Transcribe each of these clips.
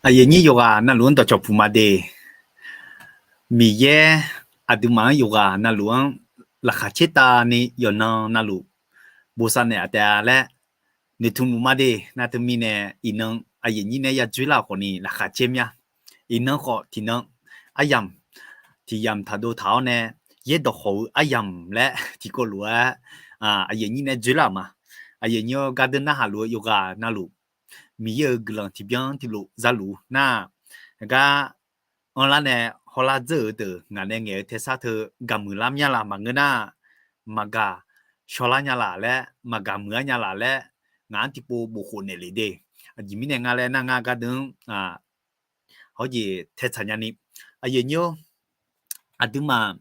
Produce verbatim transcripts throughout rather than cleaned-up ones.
Aqyuif aqnyir yawqghaq navluf-anr dawqcawq puq ma de. Miqyaer aqduimaf-anr yawqghaq navluf-anr laqkhaq caer tavni yawqnan navluf bosav naeq-a taef-a laer noeqtmq luf ma de. Nar teumirnae iqnan aqyuif aqnyir nae ya dzoerlar-euq khawfni laqkhaq caer mya. Iqnan khawf tiqnan aryamq tiq yamq taqdov taq-awr nae yaerdawq khawf-eu aryamq laer tiqkawv lof-aer aqyuif aqnyir nae dzoerlar-euq ma. Aqyuif aqnyir-awr gardeur narhaq luf-eu yawqghaq navluf Miqyaer-euq guiqlanq tiqbyan tiqlof zaluf nar, gar anrlar nae hawlar dzeur-euq deuq ngaq nae ngaeq-eu tersar teu gaqmuiq lar mya laf maqngeur nar, maqgaq shawrlar nya laf laer maqgaq muiq-ar nya laf laer ngaq-anr tiqpov bofkhof naeq lef de. Aqjeq mirnae nga laer nar ngar gardeur-anr hawjeq tae tsaq nyani. Aqyuif aqnyir-awr, aqduimaf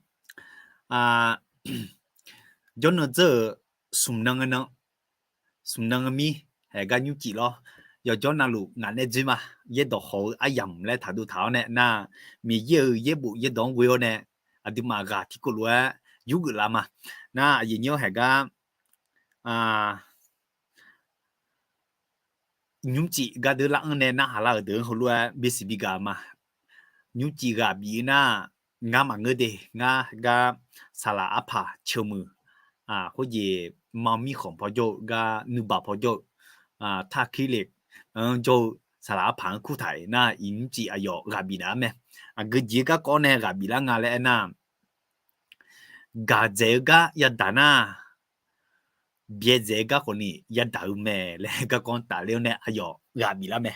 jawrnan dzeur-euq smq nan ngae nan, smq nan ngae mir, haeq gar nymrcif lawr. Yawqjawr navluf ngaq nae dzoer ma. Yaerdawq khawf-eu aryamq laer taqdov taq-awr nae nar, Miqyaer-euq yaerbof yaerdawq-anr ghoe-awr nae aqduimaf ghaq tiqkawv lof-aer yurgeuf laf ma. Nar aqyuif aqnyir-awr haeq gar nymrcif gardeur lar-anr nae narhaq lar-euq deuq-anr heulof-aer bisiq bigaq ma. Nymrcif ghaq bif-eu nar, ngar maqngeur de. Ngar gar saqlaq arpaq ceuq muiq, khoerjeq mawr mirkhanq paw jawr-eu gar nuibaq paw jawr-eu, taqkir le-anr jawr-eu saqlaq arpaq-anr kurtaq-iq nar, iq nymrcif aqyawf ghaq bifnaeq-ar mae. Aqgeu jeq-eu garkawv-awr nae ghaq biflar nga laer aernar, gaq dzaeq-eu gar yadaq nar, byae dzaeq-eu gar khawfni yadaq-eu mae laer garkawv-anr tafler-awr nae aqyawf ghaq biflar mae.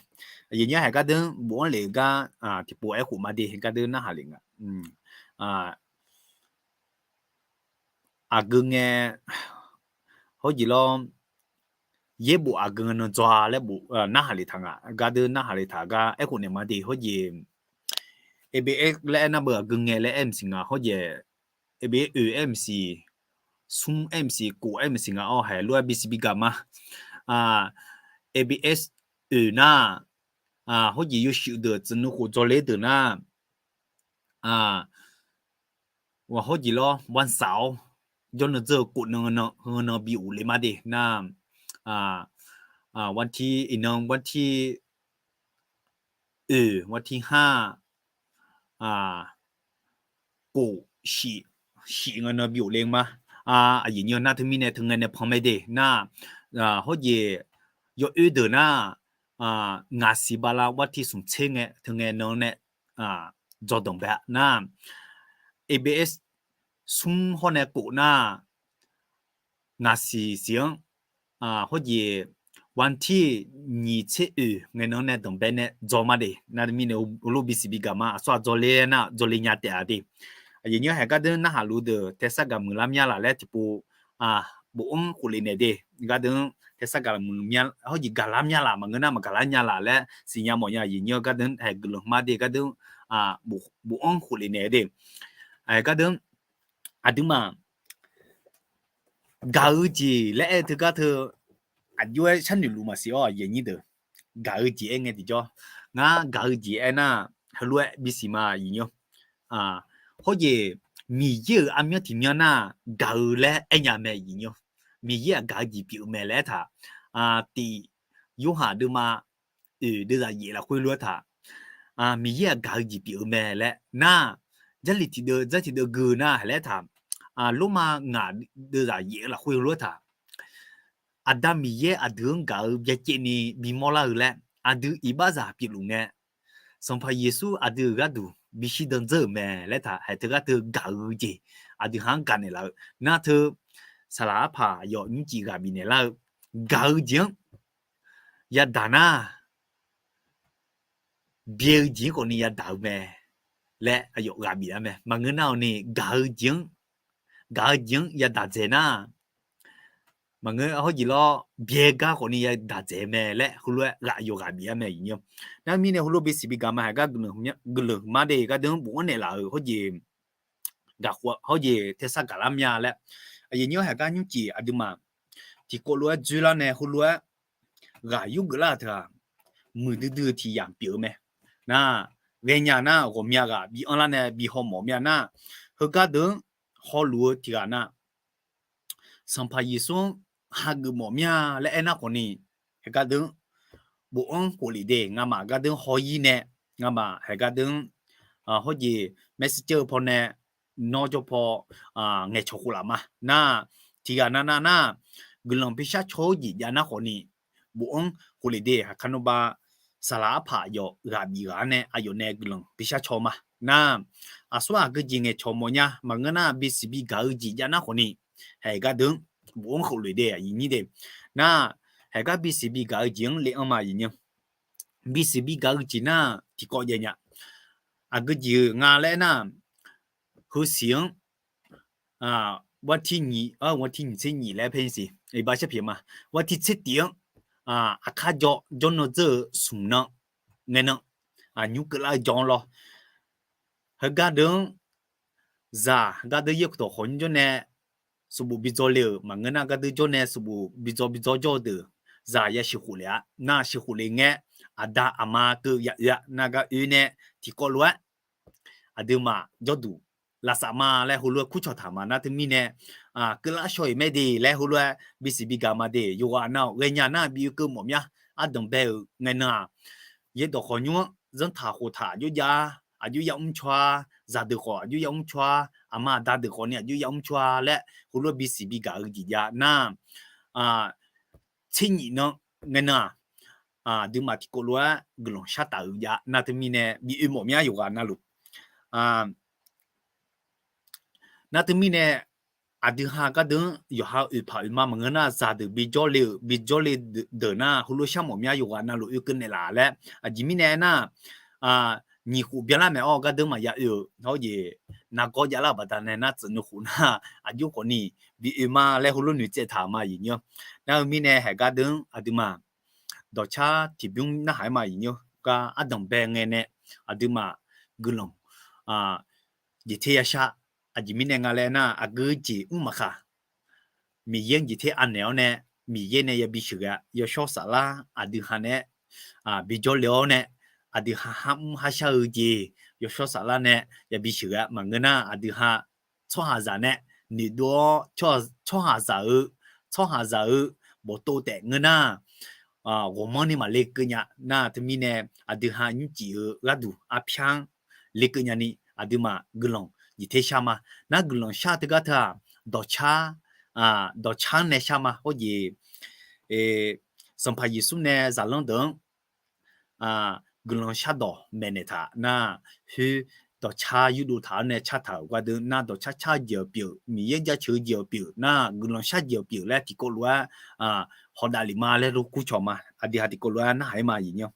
Aqyuif aqnyir haeq gardeur-anr bofanr lef-eu gar tiqpov aerkhof ma de. Gardeur narhaq lef nga. Aqgeu ngae, hawjeq lawr, yaerbof aqgeu nan dzaw-a laer bof narhaq lef taq nga. Gardeur narhaq lef taq gar aerkhof naeq ma de. Hawjeq, abs laer aernar beu aqgeu ngae laer aer mqsiq nga. Hawjeq, abs oeq aer mqsiq, smr aer mqsiq, kof aer mqsiq nga. Awr haeq lof-aer bisiq bigaq ma. Abs oeq nar, hawjeq yawshuif deuq tsuif nuikhof dzaw ler deuq nar, hawjeq lawr วันเสาร์-awr jawrnan dzeur-eu kof nan nan heu nan bi of le ma de nar, วันที่ iqnan วันที่ oeq วันที่ har, kof shiq, shiq nga nan bi of le ma. Aqyuif aqnyir nar teumirnae teu ngae nae pan mae de nar, hawjeq yawoer deuq nar, ngaq siq bala วันที่ smq tser ngae teu ngae nan nae dzaw danqbae nar, abs smr hawr nae kof nar, ngaq siq siq-anr, hawjeq วันที่ nyiq tser oeq ngae nan nae danqbae nae dzaw ma de. Nar teumirnae heulof bisiq bigaq ma. Aqsur aqdzaw ler nar dzaw le nya taef-a de. Aqyuif aqnyir haeq gardeur narhaq luf deuq tersar gaqmuiq lar mya laf laer tiqpov bofanr khof lef naeq de. Gardeur tersar gaqmuiq mya, hawjeq gaqlar mya laf maqngeur nar maqgaqlar nya laf laer siqnya mawf nya. Aqyuif aqnyir gardeur haeq guiqlanq ma de. Gardeur bofanr khof lef naeq de. Gardeur aqduimaf gaq-eu jeq laer aer teugar teu aqjox-aer sharnoeq luf maqsiq-awr aqyuif aqnyir deuq, gaq-eu jeq aer ngae tiqjawr, ngar gaq-eu jeq aernar, heulof-aer bisiq ma aqyuif aqnyir-awr. Hawjeq, Miqyaer-euq armyanr tiqmyanr nar gaq-eu laer aernya mae aqyuif aqnyir-awr. Miqyaer-aq gaq-eu jeq pyeuf-eu mae laer aertaq, tiq Yorhaq deuvma oeq deuvzaq yaef lafkhoer lof-aer taq, Miqyaer-aq gaq-eu jeq pyeuf-eu mae laer nar, Jarlif tiqdeuv dzar tiqdeuv gui-eu nar haeq laer taq, Lormav ngaq deuvzaq yaef-eu lafkhoer lof-aer taq, Aqda Miqyaer aqdui-anr gaq-eu byacaevni bimawr lar-eu laer aqdui iqbaxzaq pyeufluf ngae, Sanqpaq Yeqsur aqdui-euq gharduq bishir dan dzeur-euq mae laer taq haeq teugar teu gaq-eu jeq aqdui ha-anr gaqnaeq laf-eu nar teu, saqlaq arpaq yawf nymrcif ghaq bifnaeq lar-eu, gaq-eu jeq-anr yadaq nar, byae-eu jeq-anr khawfni yadaq-eu mae laer aqyawf ghaq bif lar mae. Maqngeur nar-awq ni gaq-eu jeq-anr, gaq-eu jeq-anr yadaq dzaeq nar, maqngeur hawjeq lawr byae gar khawfni yadaq dzaeq mae laer heulof-aer ghaq yawqghaq bif-ar mae aqyuif aqnyir-awr. Nar mirnae heulof bisiq bigaq ma haeq gar guiqlanq ma de. Gardeuv-anr bofanr naeqlaf-euq hawjeq gaq khof-a hawjeq tersar gaqlar mya laer, aqyuif aqnyir-awr haeq gar nymrcif aqduimaf tiqkawv lof-aer dzoerlar nae heulof-aer ghaq yurgeuf lar-euq teu-aq, muiqdui dui-eu tiq yamq pyeuf-eu mae. Nar, ghaenya nar ghawqmya ghaq bi anrlar nae bi hawmawf mya nar, heugar deuq-anr hawluf-eu tiq ghaq nar, Sanqpaq Yeqsur-anr hageuf mawf mya laer aernar khawfni, heugar deuq-anr bofanr khoflef de. Ngamaf gardeur haw-ir nae, ngamaf haeq gardeur-anr hawjeq messenger-eu pawnae nawr jawr paw ngaeqcawq khof laf ma nar, tiqghaq navnav nar, guiqlanq bishar caw-eu jeq jav nar khawfni, bofanr khoflef de. Haqkar nawrba saqlaq arpaq yawf ghaq bif ghaq-anr nae aqyawf nae guiqlanq bishar caw ma nar, aqsur aqgeu jeq ngaeqcawq mawfnya maqngeur nar, bisiq bigaq-eu jeq jav nar khawfni, haeq gardeur-anr bofanr khoflef de aqyuif nyir de. Nar, haeq gar bisiq bigaq-eu jeq-anr le-anr ma aqyuif nyir. Bisiq bigaq-eu jeq nar tiqkawv jaev nya. Aqgeu jeq-euq nga laer nar, heusiq-anr วันที่ nyiq, วันที่ nyiq tser nyiq laer paer siq iqbax shar pyeuf ma. วันที่ tser tiq-anr aqkar jawr, jawrnan dzeur-eu smq nan ngae nan, nymr keuvlar-eu jawr-anr lawr. Heugar deuq-anr zaq gardeur yaer kuv tawq khawf nymr jawr nae, suqbof bi dzaw le-euq maqngeur nar, gardeur jawr nae suqbof bi dzaw bi dzaw jawr-eu deuq, zaq ya sheuqkhof lef-a nar, sheuqkhof lef ngae, aqda aqma keuv ya oe-a nar, gar oe nae tiqkawv lof-aer aqduimaf jawrduq lavsav ma laer heulof-aer kurcawq taq ma nar, teumirnae keuvlar shaw-iq mae de laer heulof-aer bisiq bigaq ma de. Yawqghaq nav-awq ghaenya nar bi oekeuv mawf mya. Ardanq bae-euq ngae nan-aq, yaerdawq khawf nymr-anr zanrtaq khoftaq aqjox jav-a, aqjox ya mr caw-a, zaqdeuq khawf aqjox ya mr caw-a, aqma aqda deuq khawfni aqjox ya mr caw-a laer heulof-aer bisiq bigaq-eu jeq jav nar, tser nyif nan ngae nan-aq, aqduimaf tiqkawv lof-aer guiqlanq shar taf-euq jav nar, teumirnae bi oe mawf mya yawqghaq navluf. Nar teumirnae aqdui ha gardeuq-anr yawqha oeqpaq oeqma maqngeur nar, zaqdeuq bi jawrle-euq bi jawrle deuq nar heulof shar mawf mya yawqghaq navluf oekeuv naeqlaf laer. Aqjeq mirnae aernar, nyiq khof byanlar maeq-awr gardeuq maqya oe-euq hawr jeq nargawr javlar-euq baqdanae nar, tsuif nuikhof nar aqjox khawfni bi oe ma laer heulof noeqtsaev taq ma aqyuif nyir-awr. Nar-eu mirnae haeq gardeuq-anr aqduimaf dawqcar tiqbymr narhaq-aer ma aqyuif nyir-awr. Gar ardanq bae ngae nae aqduimaf guiqlanq jeq ter yashar. Aqjeq mirnae nga laer nar, aqgeu jeq mr maqkhaq, Miqyaer-anr jeq ter anaeq-awr nae, Miqyaer nae yabi sheuqghae-a. Yawshawr saflar aqdui ha nae bi jawrle-awr nae, aqdui ha har mr har shar-eu jeq yawshawr saflar nae yabi sheuqghae-a. Maqngeur nar aqdui ha tsawrhaqzaq nae noeqdov-awr, tsawrhaqzaq-eu, tsawrhaqzaq-eu bawqtov taef ngeur nar, ghawqmanrni maqle keuv nya nar, teumirnae aqdui ha nymrcif-eu gharduq arpyar-anr lekeuv nyani aqduimaf guiqlanq jeq ter shar ma. Nar guiqlanq shar teugar teu-aq, dawqcar, dawqcar-anr nae shar ma. Hawr jeq Sanqpaq Yeqsur nae zaqlanr deuq-anr guiqlanq shardawq maeqnaeq taq nar, khoer dawqcar yurdov taq-awr nae cartaq-euq gardeuq nar, dawqcar car-eu jeq-euq pyeuf, Miqyaer jaceuq-eu jeq-euq pyeuf nar, guiqlanq shar jeq-euq pyeuf laer tiqkawv lof-aer hawdav lef ma laer lor kurcawq ma. Aqdui ha tiqkawv lof-aer narhaq-aer ma aqyuif nyir-awr.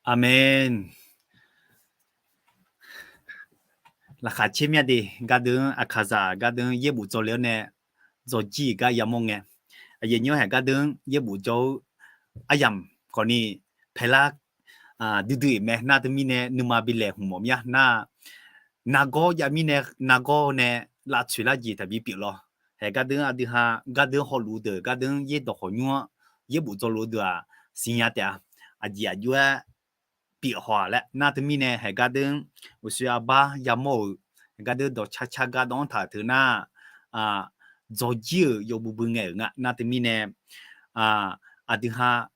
Aqmeq. Laqkhaq caer mya de, gardeuv-anr aqkaqzaq gardeuv-anr yaerbof dzawle-awr nae dzawjir-euq gar yamawr ngae, aqyuif aqnyir-anr haeq gardeuv-anr yaerbof dzawr-eu aryamq khawfni paelar duidui-euq mae. Nar teumirnae nuima bi laeqhmq mawf mya nar, nargawr jav mirnae nargawr nae lavtsoeq lar jeq taqbi pyeuf lawr. Haeq gardeuv-anr aqdui ha gardeuv-anr hawluf-eu deuq gardeuv-anr yaerdawq khawqnymr-anr yaerbof dzawluf-eu deuq-aq siqnya taef-a. Aqjeq aqjox-aer pyeuf haw-aq laer nar teumirnae haeq gardeuv-anr uqshoe arbar yamawr-euq gardeuv dawqcar car gar dawv-anr taq-euq teu nar, dzawjir-euq yawbui bui ngae-euq nga. Nar teumirnae aqdui ha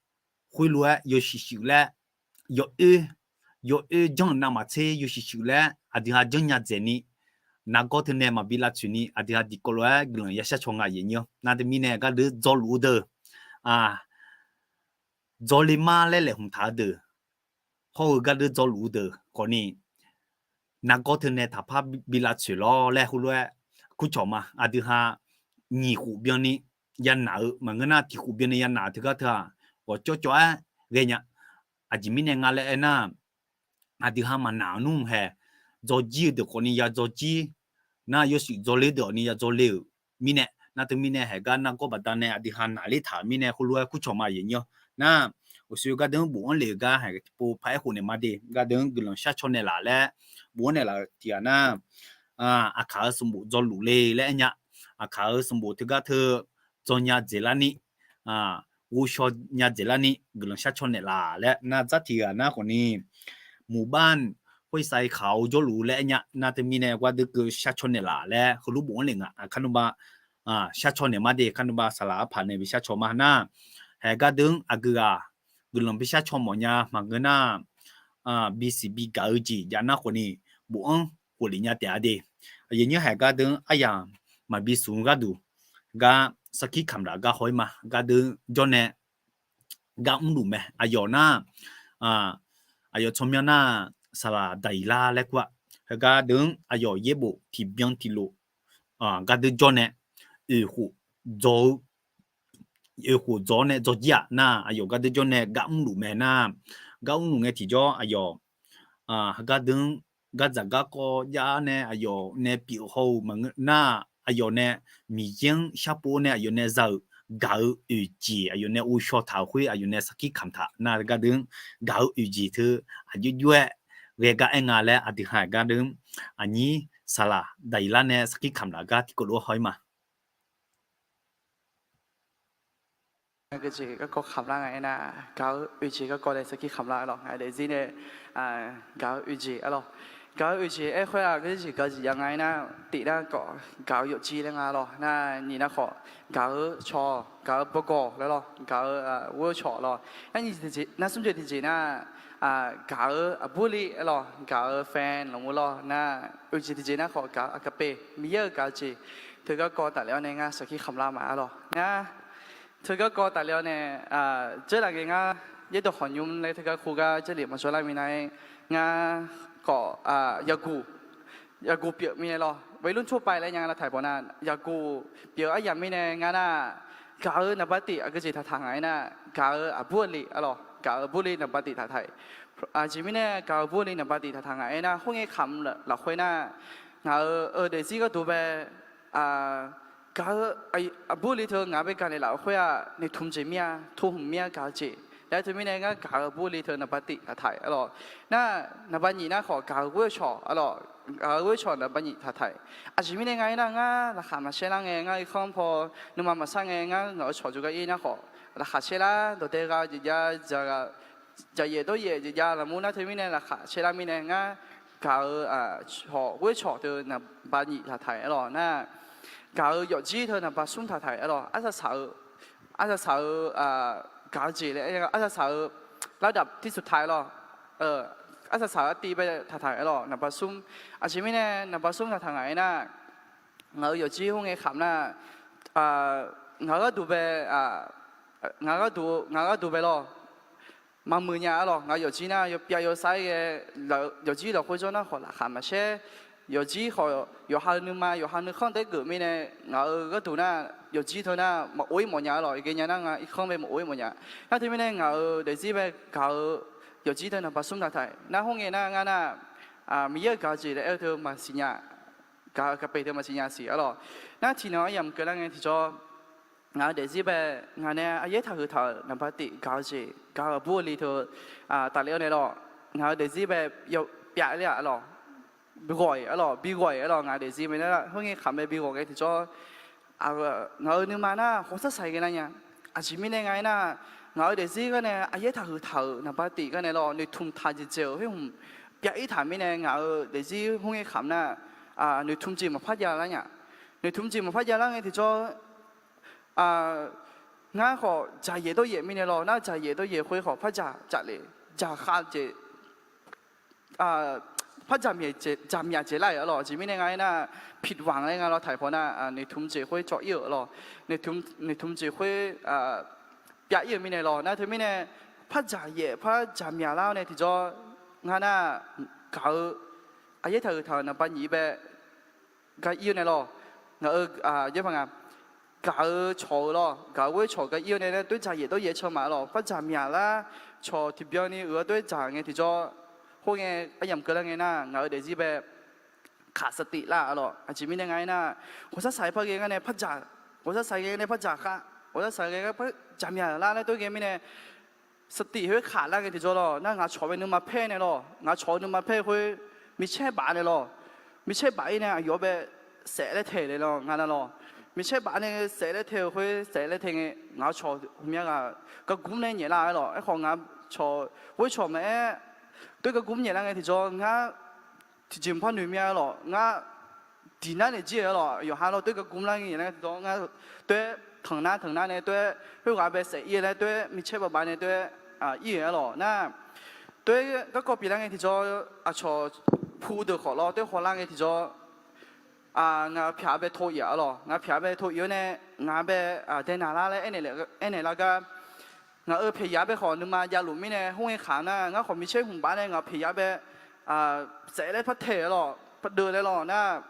khoerlof-aer yawshuif shuif laer, yawoer, yawoer janr-euq navmaqtser yawshuif shuif laer aqdui ha janrnya dzaeqni, nargawr teunae maqbi lavtsoeqni aqdui ha diqkawv lof-aer guiqlanq ya shar caw nga aqyuif aqnyir-anr. Nar teumirnae gardeuv dzawluf-eu deuq, dzawle mar laer laeqhmq taq-eu deuq, hawr-eu gardeuv dzawluf-eu deuq khawfni, nargawr teunae taqpar bi lavtsoeq lawr laer heulof-aer kurcawq ma. Aqdui ha nyiq khof byanni yanaq-eu maqngeur nar, tiq khof byanni yanaq-eu teugar teu-aq, ghawqcawv cawv-aer ghaenya. Aqjeq mirnae nga laer aernar, aqdui ha maqnaq-eu nmr hae, dzawjir-eu deuq khawfni ya dzawjir, nar yawshuif dzawler deuq khawfni ya dzawle-euq mirnae, nar teumirnae haeq gar nargawr baqdanae aqdui ha naqler taq-euq mirnae heulof-aer kurcawq ma aqyuif aqnyir-anr. Nar uqshoe gardeuv-anr bofanr lef-euq gar haeq tiqpov paq-aer khofnaeq ma de, gardeuv-anr guiqlanq shar caw naeqlaf laer bofanr naeqlaf-euq tiqghaq nar, aqkaq-euq sanqbof dzawluf le laer aernya. Aqkaq-euq sanqbof teugar teu dzawnya dzaeqlarni, ghovshaw nya dzaeqlarni guiqlanq shar caw naeqlaf laer nar dzar tiqghaq nar khawfni, muqbar khoer sav-ir kaq-awr jawrluf laer aernya. Nar teumirnae gardeuv keuv shar caw naeqlaf laer heulof bofanr lef nga. Kar nmrba shar caw naeq ma de, kar nmrba saqlaq arpaq nae bi shar caw ma nar, haeq gardeuv-anr aqgeu ghaq guiqlanq bi shar caw mawfnya maqngeur nar, bisiq bi gaq-eu jeq jav nar khawfni, bofanr khoflef nya taef-a de. Aqyuif aqnyir haeq gardeuv-anr aryamq maqbi smq-eu gharduq, gar sarkir kamq laf gar haw-ir ma. Gardeuv jawr nae gar mrluf mae. Aqyawf nar, aqyawf tsawrmyanr nar, saqlaq Daqyeqlar laer kur-a. Haeq gardeuv-anr aqyawf yaerbof tiqbyan tiqlof gardeuv jawr nae, oeq khof dzaw-eu oeq khof dzaw-awr nae dzawjir-aq nar, aqyawf gardeuv jawr nae gar mrluf mae nar, gar mrluf ngae tiqjawr aqyawf gardeuv-anr gardzaq garkawv jav-awr nae aqyawf nae pyeuf haw-eu maqngeur nar, aqyawf nae Miqyaer-anr sharpov nae aqyawf nae za-euq gaq-eu oeq jeq aqyawf nae ghovshaw taq-euq khoer aqyawf nae sarkir kamq taq nar, gardeuv-anr gaq-eu oeq jeq teu aqjox jox-aer ghae gar aer nga laer aqdui ha gardeuv-anr aqnyir saqlaq Daqyeqlar nae sarkir kamq laf gar tiqkawv lof-aer haw-ir ma. Gaq-eu jeq garkawv kamq lar nga aernar, gaq-eu oeq jeq garkawv nae sarkir kamq lar lawr. Ngaq daefzir nae gaq-eu oeq jeq arlawr. Gaq-eu oeq jeq aerkhoer-aq, gaq-eu jeq gaq-eu jeq jav nga aernar, tif nar khawf gaq-eu yawfjir laer nga lawr. Nar nyiq nar khawf gaq-eu cawq, gaq-eu bawgawq laer lawr, gaq-eu ghoer-eu cawq lawr. Nar nyiq jeq, nar smr jeq tiqjeq nar, gaq-eu aqbur le arlawr, gaq-eu fan lawq mur lawr. Nar oeq jeq tiqjeq nar khawf gaq-eu aqkaqpe, Miqyaer-euq gaq-eu jeq teu garkawv tafler-awr nae ngar sarkir kamq lar ma arlawr. Ngar teu garkawv tafler-awr nae, dzeurlaf ngae ngar yaerdawq khawqnymr laer teu gar kur gar jarlif maqjawr lar minav-aer, ngar khawf, yaguq, yaguq pyeuf mirnae lawr, วัยรุ่นทั่วไป laer nya nga lavtaq-iq bawq nar, yaguq pyeuf-eu aryamq mirnae ngar nar, gaq-eu naqba tif aqgeu jeq taqtaq ngaq aernar, gaq-eu aqbur aqli arlawr, gaq-eu aqbur aqli naqba tif taqtaq-iq. Aqjeq mirnae gaq-eu aqbur aqli naqba tif taqtaq ngaq aernar, khoerngae kamq lafkhoer nar, ngaq-euq daefzir gharduq bae, gaq-eu aqbur aqli teu ngaq bae gaqnaeq laf-euq khoer-aq, noeqtmq jeq mir-a, tmhmq mir-a gaq-eu jeq laer teumirnae ngar gaq-eu aqbur aqli teu naqba tif taqtaq-iq arlawr. Nar naqba nyiq nar khawf gaq-eu ghoer-eu cawq arlawr, gaq-eu ghoer-eu cawq naqba nyiq taqtaq-iq. Aqjeq mirnae nga aernar, ngar laqkhaq maqsaer lar ngae, ngar irkanr paw nuima maqsar ngae, ngar ngaq-euq cawq jawrgar ir nar khawf, laqkhaq saer lar, dawqdae gha-eu jeq jav, dzaq gha, dzaqyaef dawryaef jeq jav laf mur nar teumirnae laqkhaq saer lar mirnae ngar gaq-eu cawq ghoer-eu cawq teu naqba nyiq taqtaq-iq arlawr. Nar gaq-eu yawfjir teu naqba smr taqtaq-iq arlawr. Arsaq saq-eu, arsaq saq-eu gaq-eu jeq laer arsaq saq-eu ระดับที่สุดท้าย lawr. Arsaq saq-eu artiv bae taqtaq-iq arlawr naqba smr. Aqjeq mirnae naqba smr taqtaq ngaq aernar, ngaq-euq yawfjir khoerngae kamq nar, ngaq-euq gharduq bae, ngaq-euq gharduq, ngaq-euq gharduq bae lawr, maqmuiq nya arlawr. Ngaq-euq yawfjir nar yawpyav yawsar-aer ghae, yawfjir lafkhoer jawr nar khawf laqkhaq maqsaer, yawfjir khawf yawqha nuima yawqha nuikhanr daer geuf mirnae, ngaq-euq gharduq nar yawfjir teu nar maqov-ir mawf nya arlawr. Ghaenya nar ngar irkanr bae maqov-ir mawf nya. Nar teumirnae ngaq-euq daefzir bae gaq-eu yawqjir teu naqba smr taq taq-iq nar, khoerngae nar ngar nar, Miqyaer-euq gaq-eu jeq laer aer-eu teu maqsiq nya, gaq-eu gaqpeq teu maqsiq nya siq arlawq. Nar tiqnan aryamq keuvlar ngae tiqjawr, ngaq-euq daefzir bae, ngaq nae aryaer taqhuiq taq-euq naqba tif gaq-eu jeq gaq-eu aqbur-eu li teu tafler-awr nae lawq, ngaq-euq daefzir bae pyav ler-a arlawq, bi ghawq-iq arlawq, bi ghawq-iq arlawq, ngaq-euq daefzir bae nar khoerngae khamq bae bi ghawq ngae tiqjawr, ngaq-euq nuima nar hawsar saq ghae lar nya. Aqjeq mirnae nga aernar, ngaq-euq daefzir gar nae aryaer taqhuiq taq-euq naqba tif gar nae lawq, noeqtmq taq jeq dzaeq-euq khoer hmq pyav ir taq mirnae, ngaq-euq daefzir khoerngae khamq nar, noeqtmq jeq maqpar jav lar nya. Noeqtmq jeq maqpar jav lar ngae tiqjawr, ngar khawf dzaqyaef dawryaef mirnae lawq, nar dzaqyaef dawryaef khoer khawf par dzaq dzaqlef, dzaqkhav jeq par dzaqmyaq dzaeqlar-iq arlawq. Aqjeq mirnae nga aernar, ผิดหวัง laer nga lawr taq-iq paw nar, noeqtmq jeq khoer cawv ir-euq arlawq, noeqtmq jeq khoer pyav ir-euq mirnae lawq. Nar teumirnae par dzaqyaef par dzaqmyaq lar-awr nae tiqjawr, ngar nar gaq-eu aryaer taqhuiq taq-euq naqba nyiq bae gar ir-eu nae lawq, ngaq-euq yaerpaq nga, gaq-eu cawq-eu lawr, gaq-eu ghoer cawq gar ir-eu nae nar, toer dzaqyaef dawryaef can ma lawq, par dzaqmyaq lar cawq tiqbyan ni uiq-awr toer dzaq ngae tiqjawr, khoerngae aryamq keuvlar ngae nar, ngaq-euq daefzir bae kaq saftif lar arlawq. Aqjeq mirnae nga aernar, hawsar saq-aer par ghae gar nae par dzaq, hawsar saq ghae gar nae par dzaq khav, hawsar saq ghae gar par dzaqmyaq lar laer toer ghae mirnae, saftif khoer kaq lar ngae tiqjawr lawq, nar ngaq cawq bae nuima paer nae lawq, ngaq cawq-eu nuima paer khoer micaer baf nae lawq, micaer baf ir nae aqyawf-anr bae saef laer tae le lawq, nga nar lawq, micaer baf nae saef laer tae-eu khoer saef laer tae ngae, ngaq cawq hmqmya ghaq gargmr nae nyaef lar-aer lawq. Aerkhawf ngaq cawq ghoer cawq maqaer, toer gargmr nyaef lar ngae tiqjawr ngar tiqjeq maqpar noeq mya lawq, ngar diq nar naeq jir-eu lawq, yawqha lawr toer gargmr lar ngae tiqjawr ngar toer tanq nar tanq nar nae toer khoerghaq bae saef ir laer toer micaer baf baf nae toer ir-euq arlawq. Nar toer garkawv pyeuflar ngae tiqjawr, aqcawq pu deuq khawf lawr toer hawlar ngae tiqjawr, ngaq pyaq bae to ir-a arlawq, ngaq pyaq bae to ir-awr nae ngaq bae dae naq lar laer aernaeq lar gar, ngaq-euq pyaeq yaf bae khawf nuima javluf mirnae, khoerngae kaq nar ngar khawf micaer hmq baf nae ngaq pyaeq yaf bae saef laer par tae-eu lawq, par deuv laer lawq nar,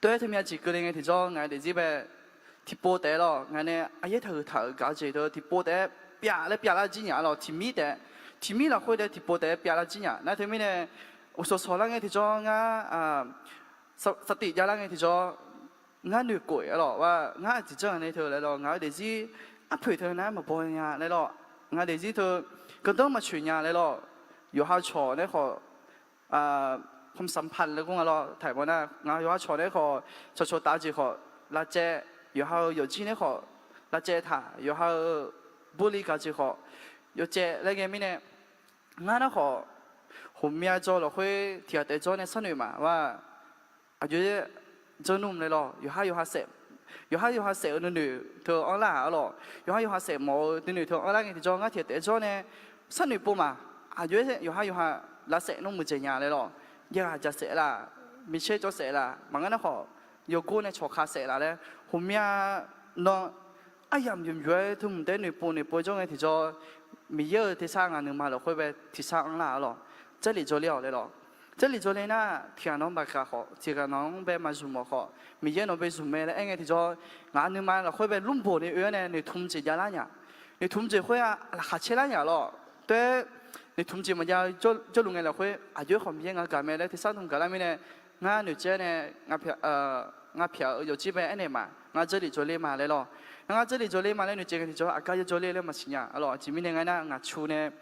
toer teumya jeq keuvle ngae tiqjawr ngaq-euq daefzir bae tiqpov taef-aer lawq, ngaq nae aryaer taqhuiq taq-euq gaq-eu jeq teu tiqpov taef-aer pyav laer pyav lar jir nya lawq, tiqmir taef, tiqmir lafkhoer taef tiqpov taef-aer pyav lar jir nya. Nar teumirnae, uqsawq sawq lar ngae tiqjawr ngar saftif jav lar ngae tiqjawr, ngar noeqkhof-a lawq, ngar aqjeq janr-a nae teu laer lawq, ngaq-euq daefzir arpoeq teu nar maqbaw nya laer lawq, ngaq daefzir teu gardanr maqcoeq nya laer lawq, yawqha cawq nae khawf ความสัมพันธ์ laer gor nga lawr taq-iq baw nar, ngaq yawqha cawq nae khawf cawqcawq taf-eu jeq khawf lavcaev, yawqha-euq yawqjir nae khawf lavcaev taq, yawqha-euq burli gaq jeq khawf yawcaev laer ghae mirnae, ngar nar khawf ghawqmya jawr lafkhoer tiq ghaq taef jawr nae sharnoeq maf-a. Aqjox-aer janr nmr laer lawq, yawqhar yawqha saef, yawqhar yawqha saef-eu nuinoeq teu anrlar-aq arlawq, yawqhar yawqha saef mawf-eu nuinoeq teu anrlar ngae tiqjawr ngar tiq ghaq taef jawr nae sharnoeq pov maf. Aqjox-aer yawqhar yawqha lavsaef nmr muiqdzaeq nya laer lawq, yawqghaq jaq saef laf, micaer cawv saef laf, maqngeur nar khawf yawgor nae cawqka saef laf laer, ghawqmya nan aryamq yawqmyaq-aer teu mq taef-aer noeqpov noeqpov jawr ngae tiqjawr, Miqyaer-euq tersar ngaq nuima lafkhoer bae tiqsar anrlar-a arlawq, Jarlif jawrler-awq laer lawq. Jarlif jawrler nar tiq ghaq nawq-anr baqgaq khawf, tiq ghaq nawq-anr bae maqzmq mawf khawf, Miqyaer nawq bae zmq mae laer aer ngae tiqjawr, ngaq nuima lafkhoer bae lmrboq ni oe-awr nae noeqtmq jeq javlar nya. Noeqtmq jeq khoer-aq laqkhaq caerlar nya lawq. Taef-aer noeqtmq jeq maqjav-eu jawrluf ngae lafkhoer aqjox-aer khawf Miqyaer ngaq gaq mae laer tersar tmr gaqlar mirnae, ngar noeqcaev nae ngaq pyaq-eu yawqjir bae aernaeq maf, ngar Jarlif jawrler ma laer lawq. Ngar Jarlif jawrler ma laer noeqcaev ngae tiqjawr aqgar ya jawrler laer maqsiq nya arlawq. Aqjeq mirnae nga aernar ngaq cu nae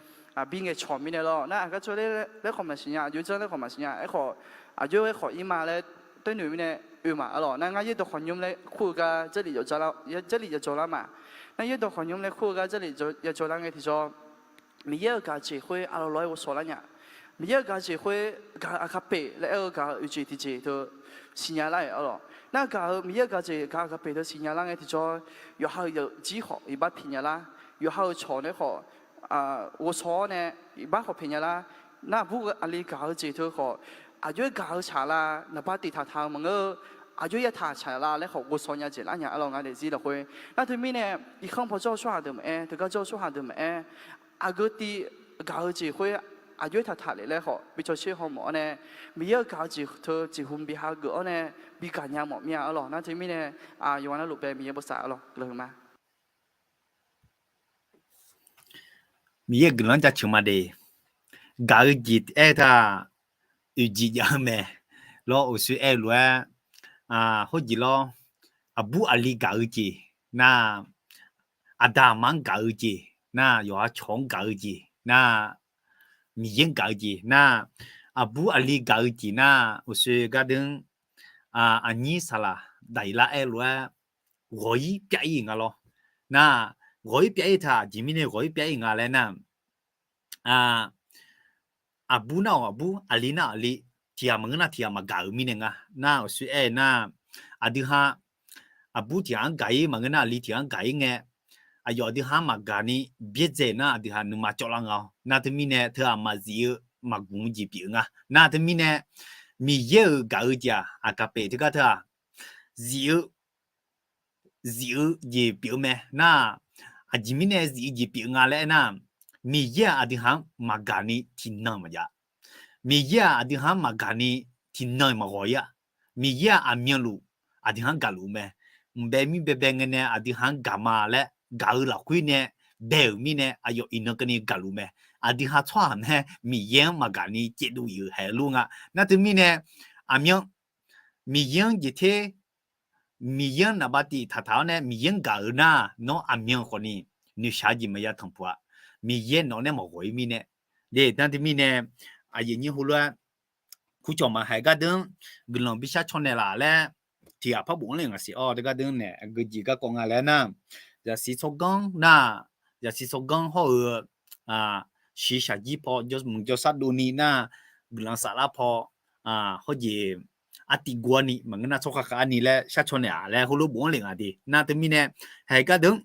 bi ngaeqcawq mirnae lawq, nar aqgar jawrler laer khawf maqsiq nya, aqjox janr laer khawf maqsiq nya, aerkhawf aqjox-aer khawf ir ma laer taer noeq mirnae oe maf arlawq. Nar ngar yaerdawq khawqnymr laer kur-eu gar Jarlif yajawr lar ma. Nar yaerdawq khawqnymr laer kur-eu gar Jarlif yajawr lar ngae tiqjawr, Miqyaer-euq gaq-eu jeq khoer aqlawq lawq-aer ghovshaw lar nya. Miqyaer-euq gaq-eu jeq khoer gaq-eu aqgaq peq laer aer-eu gaq-eu oeq jeq tiqjeq teu siqnya lar-iq arlawq. Nar gaq-eu Miqyaer-euq gaq-eu jeq gaq-eu aqgaq peq teu siqnya lar ngae tiqjawr, yawqha-euq yawqjir khawf iqbax piqnya lar, yawqha-euq cawq nae khawf ghovshaw-awr nae iqbax khawf piqnya lar. Nar aqbur aqli gaq-eu jeq teu khawf aqjox-aer gaq-eu saqlaq naqba tiq taqtaq-eu maqngeur-eu, aqjox yataq saqlaq laer khawf ghovshaw nya jeq lar nya arlawq, ngar daefzir lafkhoer. Nar teumirnae irkanr paw jawr-eu tsawrhaq deuq maqaer, teugar jawr-eu tsawrhaq deuq maqaer, aqgeu tiv gaq-eu jeq khoer aqjox-aer taqtaq lef laer khawf bi cawsher haw mawf-awr nae, Miqyaer-euq gaq-eu jeq teu jeqhu bi hageuf-awr nae bi gaqnya mawf mir-a arlawq. Nar teumirnae yawqghaq navluf bae Miqyaer bosav arlawq, guiqlanq huiqma. Miqyaer-euq guiqlanq jaceuq ma de. gaq-eu jeq aer teu-aq, oeqjeq jav-eu mae. Lawr, uqshoe aer-eu lof-aer, hawrjeq lawr, aqbur aqli gaq-eu jeq nar, aqda aqma-anr gaq-eu jeq nar, yawqha cawq-anr gaq-eu jeq nar, Miqyaer-anr gaq-eu jeq nar, aqbur aqli gaq-eu jeq nar, uqshoe gardeur, aqnyir saqlaq daqyiq lar aer-eu lof-aer, ghawq-ir pyav-ir nga lawr. Nar, ghawq-ir pyav-ir taq, aqjeq mirnae ghawq-ir pyav-ir nga laer nar, aqbur nar-awq aqbur, aqli nar aqli, tiq ghaq maqngeur nar tiq ghaq maqgaq-euq mirnae nga. Nar, uqshoe aer-eu nar, aqdui ha aqbur tiq ghaq-anr gaq-ir, maqngeur nar aqli tiq ghaq-anr gaq-ir ngae, aqyawf aqdui ha-anr maqgaq ni byaerdzae nar aqdui ha nuima cawvlar nga-awr. Nar teumirnae teu-aq maqzif-eu maqgmq-eu jeq pyeuf-eu nga. Nar teumirnae Miqyaer-euq gaq-eu jeq-aq, aqkaq paef teugar teu-aq, zif-eu zif-eu jeq pyeuf-eu mae. Nar, aqjeq mirnae zif-eu jeq pyeuf-eu nga laer aernar, Miqyaer-aq aqdui ha-anr maqgaq ni tiqnan maqjav. Miqyaer-aq aqdui ha-anr maqgaq ni tiqnan maqghawq-ir-a. Miqyaer-aq aqmyanluf aqdui ha-anr gaqluf-eu mae. Mqbae mir baebae ngae nae aqdui ha-anr gaq ma laer gaq-eu lafkhoer nae bae-euq mirnae aqyawf iqnan keuvni gaqluf mae. Aqdui ha tsawrhaq nae Miqyaer-anr maqgaq ni caevdov-ir-euq haeq-eu lor nga. Nar teumirnae aqmyan Miqyaer-anr jeq ter, Miqyaer-anr naqbav tif taqtaq-awr nae Miqyaer-anr gaq-euq nar, nawr aqmyan khawfni noeqshaq-eu jeq maqya tanqpuq-a. Miqyaer nawq nae maqghawq-ir mirnae, de nar teumirnae, aqyuif nyir heulof-aer, kurcawq maqhaeq gardeur, guiqlanq bishar caw naeqlaf laer, tiq ghaq par bofanr le ngaq siq-awr teu gardeur nae aqgeujeq garkawv nga laer nar, zaqsiq tsawrganr nar, zaqsiq tsawrganr hawr-eu, shiqshaq jir paw jawrmuiq jawrsar dovni nar, guiqlanq saflar paw, hawrjeq artiv gor-ar ni maqngeur nar tsawrkhav khav-ar ni laer shar caw naeq-aq laer heulof bofanr le ngaq de. Nar teumirnae, haeq gardeur,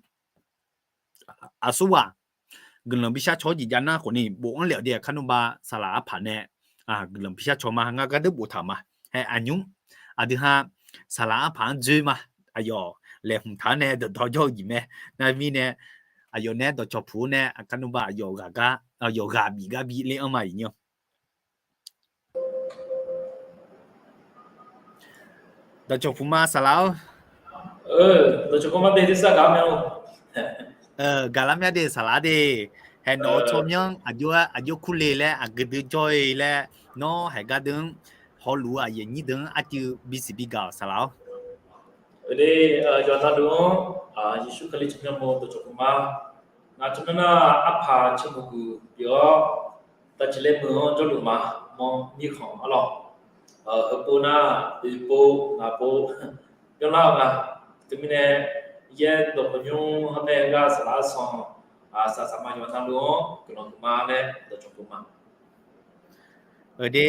aqsurghaq guiqlanq bishar caw-awr jeq jav nar khawfni bofanr le-awq de. Aqkar nmrba saqlaq arpaq nae guiqlanq bishar caw ma. Ngar gardeur boftaq ma. Hae aqnymr, aqdui ha saqlaq arpaq-anr dzoer ma. Aqyawf laeqhmq taq-anr nae dawqdawq jawr-eu jeq mae. Nar mirnae, aqyawf nae dawqcawq puq-awr nae aqkar nmrba aqyawf ghaq gar, aqyawf ghaq bif gar bi le-anr ma iqnyir. Dawqcawq puq ma saqlaq-awr. Dawqcawq puq ma de, tersar gaq-ar mae-awr. Gaqlar mya de saqlaq de. Hae nawq-eu tsawrmyanr aqjox-aer aqjox kurle laer aqgeu dui jawr-ir laer, nawr haeq gardeur-anr hawluf-eu aqyuif aqnyir deuq-anr arcuiv bisiq bigaq-awq saqlaq-awr. Ade, yawqha navluf-anr Yeqsur Kali tsawrmyanr mawr dawqcawq puq ma. Ngaq tsawrmyanr nar arpaq cemuiq guq pyeuf-awr, tavciq laer meuq-anr jawrluf ma. Mawr mirkhanq arlawq, heupov nar oeqpov ngaqpov byanlar-eu nga. Teumirnae, yaer dawqkawq nymr harmaer gar saqlaq arsan, saqsaq ma yawqha navluf-anr guiqlanq huiqma laer dawqcawq puq ma. Ade,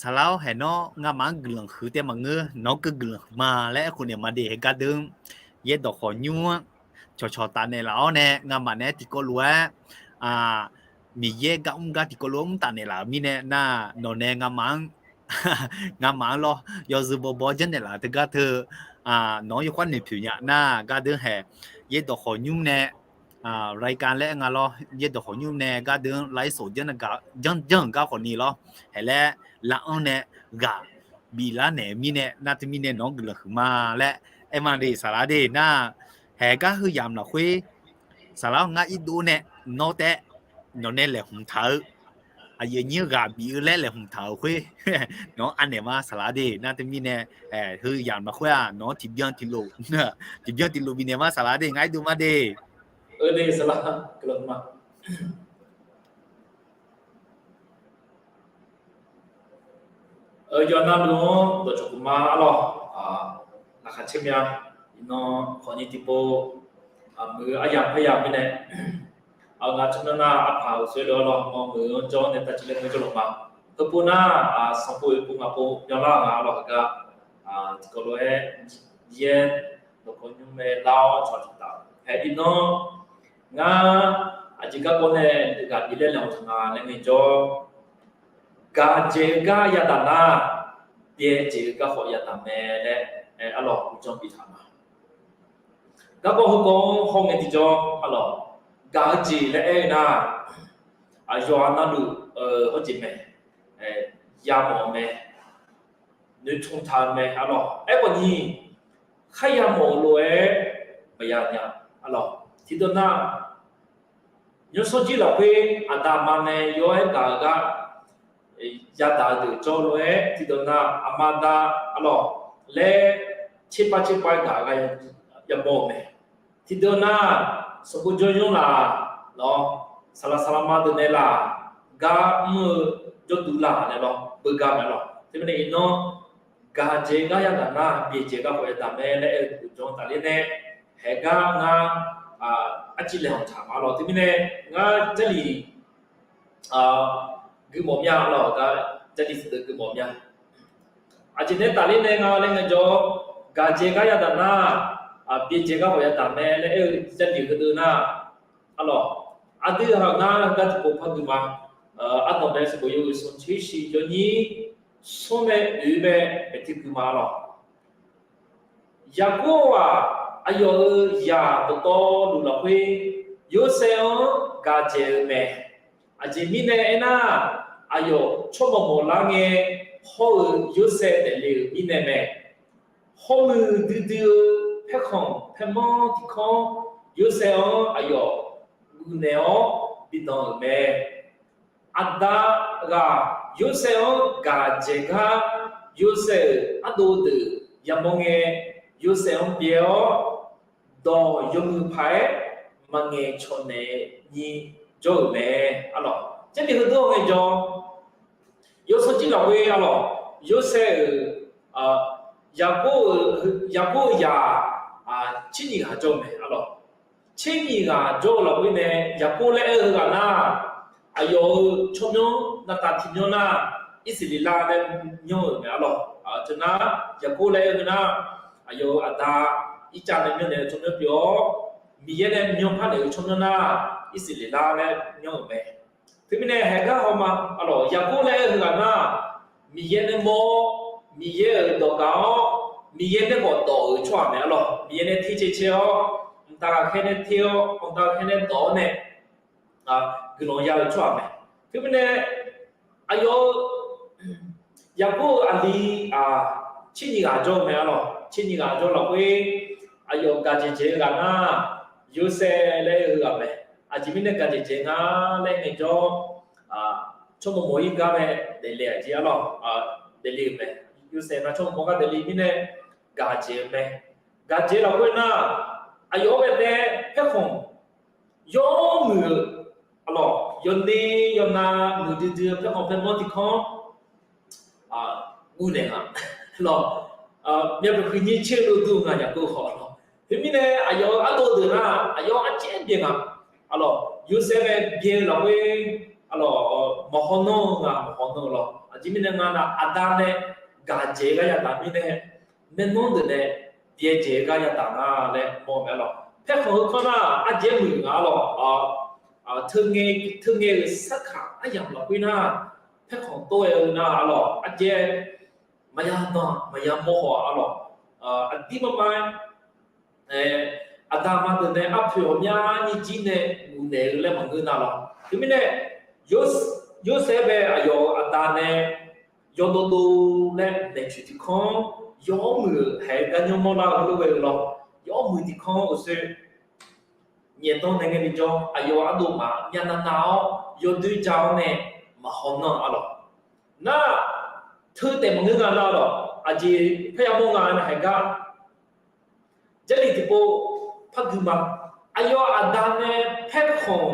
saqlaq-awr, haeq nawr ngamaf-anr guiqlanq huiq tae maqngeur, nawq-anr keuv guiqlanq huiqma laer aerkhof naeq ma de. Haeq gardeur-anr yaer dawqkawq nymr-anr cawqcawq taf naeqlaf-awr nae ngamaf naeq-aer tiqkawv lof-aer, Miqyaer gar mr gar tiqkawv lof-aer mr taf naeqlaf-euq mirnae nar, nawq nae ngamaf-anr, ngamaf-anr lawr yawzeu bawbaw janrnaeq laf-eu teugar teu, nawq-anr yawkhav noeqpoeq nya nar gardeur haeq, yaer dawqkawq nymr nae รายการ laer aer nga lawr, yaer dawqkawq nymr nae gardeur-anr ไลฟ์สด janr-eu gar khawfni lawr, haeq laer laf-anr nae ghaq biflar naeq-eu mirnae nar teumirnae nawq-anr guiqlanq huiqma laer aer ma de saqlaq de nar, haeq gar heu yamq lafkhoer saqlaq-awr ngar irdov nae nawr taef nawq nae laeqhmq taq-eu aqyuif aqnyir ghaq bif-eu laer laeqhmq taq-euq khoer nawq-anr anaeq ma saqlaq de nar teumirnae, heu yamq lafkhoer-aq nawq-anr tiqbyan tiqlof, tiqbyan tiqlof bifnaeq ma saqlaq de ngar irdov ma de. Ade saqlaq, guiqlanq ma. Yawqha navluf-anr dawqcawq puq ma arlawq, laqkhaq caer mya. Iqnan khawfni tiqpov muiq-eu aryamq parya mirnae, ngaq tsawrmyanr nar arpaq-euq soerlof arlawq mawr muiq-anr jawr nae tavciq laer meuq jawrluf ma. Heupov nar sanqpov oeqpov ngaqpov byanlar nga arlawq heugar, tiqkawv lof-aer yaer dawqkawq nymr mae lar-awr cawq tiqtaf hae iqnan, ngar aqjeq garkawv nae ghaq bif laer laeqhmq taq nga laer ngaejawr, gaq jeq-eu gar yadaq nar, byae jeq-eu gar khawf yadaq mae laer, arlawq uqdzan biftaq ma. Garkawv heukawv-anr hawngae tiqjawr arlawq, gaq-eu jeq laer aer-eu nar, aqyawf-anr navluf-eu hawjeq mae, yamawf-eu mae, noeqtmq taq-eu mae arlawq. Aerkhawfni, kharya mawf-eu lof-aer maqya nya arlawq. Tiqdawq nar, Nymrsanr jir lafkhoer aqda aqma nae yawr-aer gaq-eu gar yadaq-eu deuq jawr lof-aer tiqdeuq nar aqma da arlawq laer tserpav tserpav-aer gaq-eu gar yabaw-euq mae. Tiqdeuq nar sanqbof jawr nymr laf lawr, saqlaq saqlaq ma deuq nae laf gar mr-eu jawrduq laf nae lawr beugar mae lawq. Teumirnae iqnan gaqjeq gar yadaq nar byaeqjeq gar khawf yadaq mae laer aer-eu uqdzan tafler nae haeq gar ngar arciv laeqhmq taq ma lawq. Teumirnae ngar Jarlif guimawf mya lawq gar, Jarlif deuq guimawf mya. Aqjeq nae tafler nae nga laer ngaejawr, gaqjeq gar yadaq nar byaeqjeq gar khawf yadaq mae laer aer-eu Jarlif heudeuq nar arlawq, aqdui ghaq ngar gar tiqpov par gui ma. Ardanq bae sanqbof yawhuiq smq tser shif yawnyir smr nae oeq mae maeqtui gui ma lawq. Yaqkov-aq, aqyawf-euq zaq dawqtawvluf lafkhoer Yorsaev-anr gaqjeq-eu mae. Aqjeq mirnae aernar, aqyawf tsawrmawq mawqlar ngae hawr-eu Yorsaev daefle-euq mirnae mae. Hawmuiq duidui-eu paerkhanq paermanr tiqkanr Yorsaev-anr aqyawf guvnaeq-awr bidan-euq mae. Aqda ghaq Yorsaev-anr gaqjeq gar, Yorsaev-euq ardov deuq yamawr ngae, Yorsaev-anr byae-awr, dawq yawmuiq paq-aer maqngaeq cawq naeq ni jawr-euq mae. Arlawq, Jarlif heudeuq-anr ngaejawr, Yorsaev jir lafkhoer arlawq, Yorsaev-euq, Yaqkov-eu, Yaqkov-eu zaq tser nyiq ghaq jawr-eu mae arlawq. Tser nyiq ghaq jawr-eu lafkhoer nae Yaqkov laer aer-eu ghaq nar, aqyawf-euq tsawrmyanr navtav tiqmyanr nar, Irsaqleqlav laer myanr-euq mae arlawq. Teunar Yaqkov laer aer-eu nar, aqyawf-euq aqda Irtsav nae myanrnaeq-eu tsawrmyanr pyeuf-awr, Miqyaer nae myanr parnaeq-eu tsawrmyanr nar, Irsaqleqlav laer myanr-euq mae. Teumirnae haeq gar hawma arlawq, Yaqkov laer aer-eu ghaq nar, Miqyaer nae mawr-awr, Miqyaer-euq dawq gaq-awr, Miqyaer nae khawf dawq-euq tsawrhaq mae arlawq. Miqyaer nae ter cae cae-awr, mqtav ghaqkhaer nae ter-awr, mqtav ghaqkhaer nae dawq-awr nae guiqlanq ya-eu tsawrhaq mae. Teumirnae aqyawf-eu Yaqkov-euq aqli tser nyiq ghaq jawr-eu mae arlawq. Tser nyiq ghaq jawr lafkhoer aqyawf gaqjeq jeq-eu ghaq nar, Yorsaev laer aer-eu ghaq mae. Aqjeq mirnae gaqjeq jeq nga laer ngaejawr, tsawrmawq mawq-ir gar mae daefle aqjeq arlawq, daefle-euq mae. Yorsaev nar tsawrmawq mawq gar daefle mirnae gaqjeq-eu mae. Gaqjeq lafkhoer nar, aqyawf-anr bae tae paerkhanq yawmuiq-eu arlawq, yawner yawnav muiqdui dui-eu paerkhanq paermanr tiqkanr guvnaeq nga lawq. Myavpyawq huiqnyir tser-eu lof dur nga Yaqkov khawf arlawq. Teumirnae aqyawf-euq ardov deuq nar aqyawf-anr arcaev byae nga arlawq. Yorsaev nae byae-eu lafkhoer arlawq, maqhaw nanr-eu nga maqhaw nanr-eu lawq. Aqjeq mirnae nga nar aqda nae gaqjeq gar yadaq mirnae, maernmr deuq nae byaerdzaeq-eu gar yadaq nga laer mawr-eu mae arlawq. Paerkhanq heu kanr nar arjaer muiq nga arlawq. Teungae, teungae-euq sarkaq aryamq lafkhoer nar, paerkhanq tov-aer-eu nar arlawq, arjaer maqya danq maqya mawr haw-a arlawq. Aqdir marma-aer, aqda aqma deuq nae arpoeq ghawqmyani jir nae guvnaeq-eu laer maqngeur nar lawq. Teumirnae, Yorsaev bae aqyawf-euq aqda nae yawdov dov laer naeq coeq tiqkanr yawmuiq-euq haeq-eu gar nymr mawrlar-eu lof-aer-eu lawr, yawmuiq tiqkanr-anr uqsoer nyaefdanr nae ngae bijawr aqyawf ardov maf myavnav nav-awr yawdoer ja-awr nae maqhaw nanr arlawq. Nar, teu taef maqngeur nga nar lawq, aqjeq parya mawr nga nar haeq gar Jarlif tiqpov par gui ma. Aqyawf aqda nae paerkhanq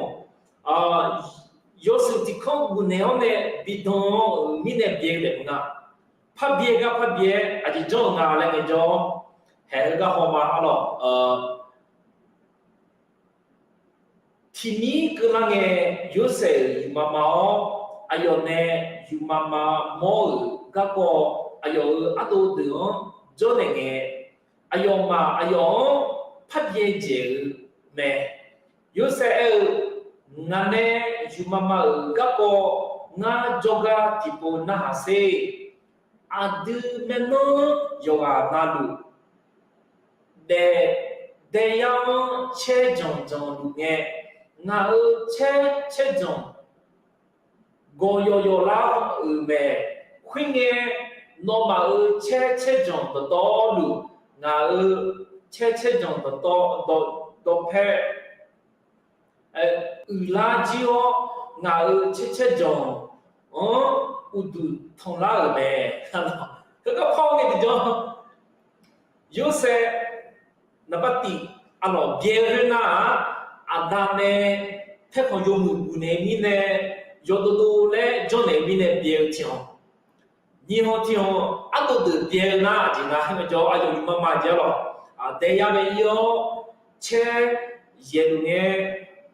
yawshuif tiqkanr guvnaeq-awr nae bidan-euq mirnae byae-eu taef maqnga. Par byae gar par byae-aer aqjeq janr-eu nga laer ngaejawr, haeq-eu gar hawma arlawq. Tiqmir keuvlar ngae, Yorsaev-euq yufmama-awr, aqyawf nae yufmama mawr-euq garkawv, aqyawf-euq ardov deuq-anr jawrnaeq ngae, aqyawfmaf aqyawf-anr par byaerdzaeq-eu mae. Yorsaev aer-eu, Ngaq nae yufmama-euq garkawv ngar jawrgar tiqpov narhaq sher. Aqdui maernmr yawqghaq navluf daef daeyar-anr caer janq janq luf ngae, ngaq-euq caer caer janq gawq yawq yawq lar-euq mae. Khoerngae, nawmaf-euq caer caer janq dawqtawvluf, ngaq-euq caer caer janq dawqtawv dawqpae uiqlar jir-awr, ngaq-euq caercaer janq-anr uqduq tanqlar-euq mae. Heugar par-eu ngae tiqjawr, Yorsaev naqba tif arlawq byae-eu khoernar-aq, aqda nae paerkhanq yawmuiq gufnaeq-eu mirnae, yawdov dov laer janrnaeq-eu mirnae byae-eu tiq-anr, nyiq-anr tiq-anr ardov deuq byae-eu nar aqjeq nga. Heugar jawr aqyawf yufma ma jeq arlawq, daeyar mae ir-awr, caer yaeq luf ngae,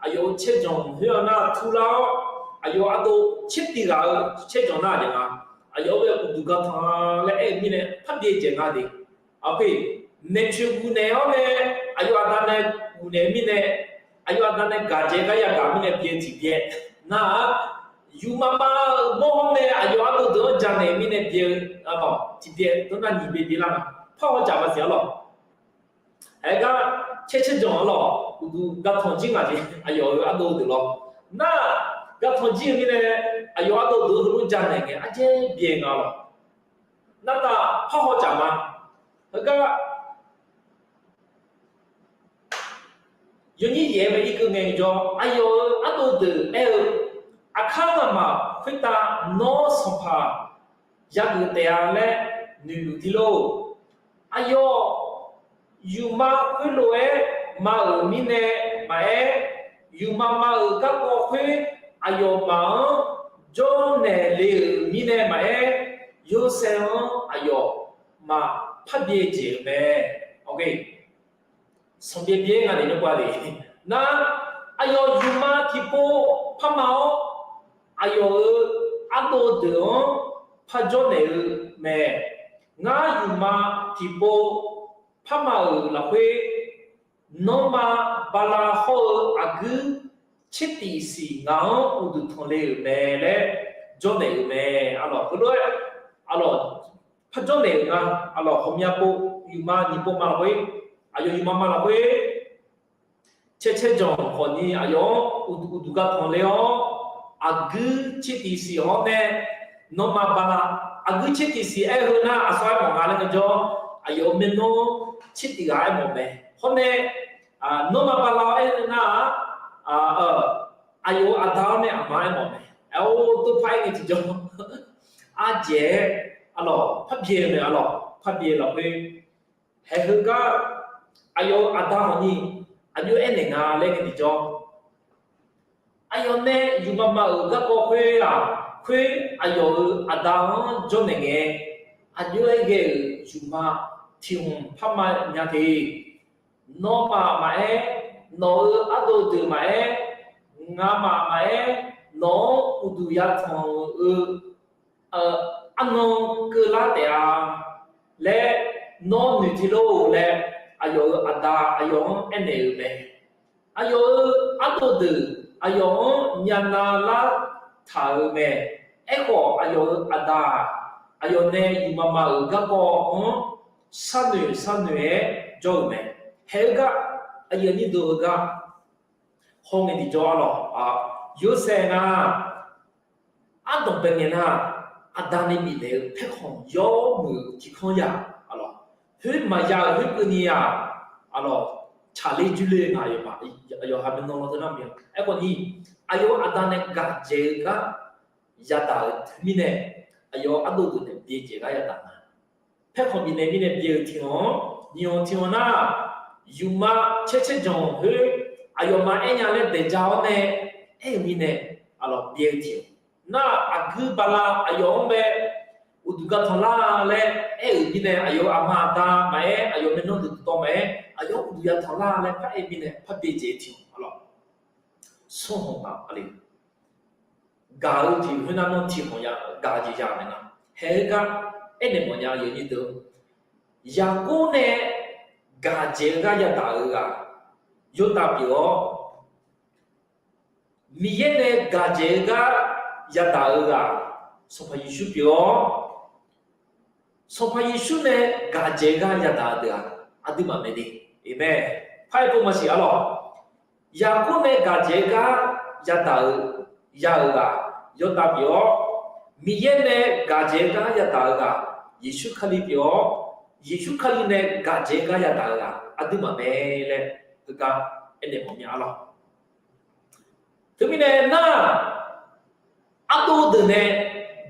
aqyawf-euq caerjanq khoer-anr nar turlar-awr, aqyawf ardov caer tiv ghaq-eu caerjanq nar aqjeq nga. Aqyawf-anr bae uqduq gartanq laer aer-eu mirnae parbyae dzaeq nga de. Aqpoeq, maeqtsoeq gufnaeq-awr nae, aqyawf aqda nae gufnaeq-eu mirnae, aqyawf aqda nae gaq dzaeq gar yagaq mirnae byae tiqbyae nar-aq, yufma ma-euq mawr-awr nae aqyawf ardov deuq-anr janaeq mirnae byae-eu, tiqbyae dawrnar nyiq byae byae lar nga. Par haw jaq maqsiq arlawq. Aergar, caer caerjanq arlawq uqduq gartanq jir ngaq jeq, aqyawf-euq ardov deuq lawr nar, gartanq jir-eu mirnae, aqyawf ardov deuq-anr heulof janaeq ngae arjaer byae nga lawq. Nartaf par haw jaq ma. Heugar, yawnyir yaef-aer bae irkeuv ngae jawr, aqyawf-euq ardov deuq aer-eu, aqkar ngamaf khoertav nawr sanqpaq yageuf taef-a laer noeqluf tir lor. Aqyawf yufma khoerlof-aer ma-euq mirnae maqaer, yufma ma-euq garkawv khoer aqyawfmaf-anr jawrnaeq le-euq mirnae maqaer, Yorsaev-anr aqyawfmaf parbyae dzaeq-eu mae. Sanqbyav byav-aer nga nae nymr pav le. Nar, aqyawf yufma tiqpov parma-awr, aqyawf-euq ardov deuq-anr parjawr naeq-eu mae. Ngar yufma tiqpov parma-euq lafkhoer, nanrma bala hawr-eu aqguir tsertif siq ngaq-anr uqduq tanqle-euq mae laer jawrnaeq-euq mae. Arlawq heulof-aer, arlawq, parjawr naeq-euq nga. Arlawq ghawqmya pov, yufma nyiq pov ma lafkhoer, aqyawf yufma ma lafkhoer, caer caer janq khawfni aqyawf-anr uqduq uqduq gar tanqler-awr, aqguir tsertif siq hawr nae, nanrma bala, aqguir tsertif siq aer-eu nar aqsur aermawf nga laer ngaejawr, aqyawf-euq maernmr tsertif ghaq aermawf mae. Hawr nae, nanrma bala aer-eu nar-aq, aqyawf-euq aqda-awr nae aqma aermawf mae. Aer-awr tov par aer ngae tiqjawr, ardzaeq-aer, arlawq parbyaeq mae. Arlawq parbyaeq lafkhoer, haeq heugar, aqyawf-euq aqda hawqni aqjox aernaeq nga laer ngae tiqjawr, aqyawf nae yufma ma-euq garkawv khoer-aq, khoer aqyawf-euq aqda-anr jawrnaeq ngae, aqjox-aer ghae-euq yufma tiq hmq parma nya te. Nawmaf maqaer, nawq-euq ardov deuq maqaer, ngamaf maqaer, nawq-anr uqduq yatanq-eu arnan keuvlar taef-a laer nawr noeq te lor laer, aqyawf-euq aqda aqyawf-anr aernaeq-euq mae. Aqyawf-euq ardov deuq aqyawf-anr myavnav lar taq-euq mae. Aerkhawf, aqyawf-euq aqda-aq, aqyawf nae yufma ma-euq garkawv-anr sharnoeq sharnoeq-aer jawr-euq mae. Haeq-eu gar, aqyuif aqnyir deuq-eu gar, hawngae tiqjawr arlawq, Yorsaev nar, ardanq bae ngae nar, aqda nae bifnaeq-eu paerkhanq yawmuiq tiqkanr ya, arlawq, khoer maqya-euq khoerkeuvni-aq, arlawq, tsaqler jurler nga, yawqha maernmr lawr teu nar ma. Aerkhawfni, aqyawf-euq aqda nae gaq dzaeq-eu gar yadaq-euq mirnae, aqyawf ardov deuq nae byaerdzaeq gar yadaq nga. Paerkhanq bifnaeq mirnae byae-euq tiq hmq-anr, nyiq hmq tiq hmq nar, yufma caer caer janq khoer aqyawfmaf aernya laer daeq ja-awr nae aer-euq mirnae, arlawq byae-eu tiq hmq nar, aqguir bala aqyawf-anr bae uqduq gar tanqlar laer aer-euq mirnae, aqyawf-euq aqma aqda maqaer, aqyawf maernmr deuq dawq maqaer, aqyawf-anr uqduq ya tanqlar laer par aer-eu mirnae par byaerdzaeq-eu tiq hmq, arlawq, smr hmq ma, arlawq, gaq-eu jeq khoernar, nawr tiq hmq ya gaq-eu jeq ya mae nar, haeq-eu gar aernaeq mawfnya, aqyuif aqnyir deuq, Yaqkov nae gaq dzaeq-eu gar yadaq-euq ghaq yawdav pyeuf-awr, Miqyaer nae gaq dzaeq-eu gar yadaq-euq ghaq Sanqpaq Yeqsur pyeuf-awr, Sanqpaq Yeqsur nae gaq dzaeq-eu gar yadaq-eu deuq-aq, aqduimaf mae de. Aqmeq. Paraer pov maqsiq arlawq. Yaqkov nae gaq dzaeq-eu gar yadaq-euq, ya-euq ghaq yawdav pyeuf-awr, Miqyaer nae gaq dzaeq-eu gar yadaq-eu ghaq Yeqsur Kali pyeuf-awr, Yeqsur Kali nae gaq dzaeq-eu gar yadaq-eu ghaq aqduimaf mae laer heugar aernaeq mawfnya arlawq. Teumirnae nar, ardov deuq nae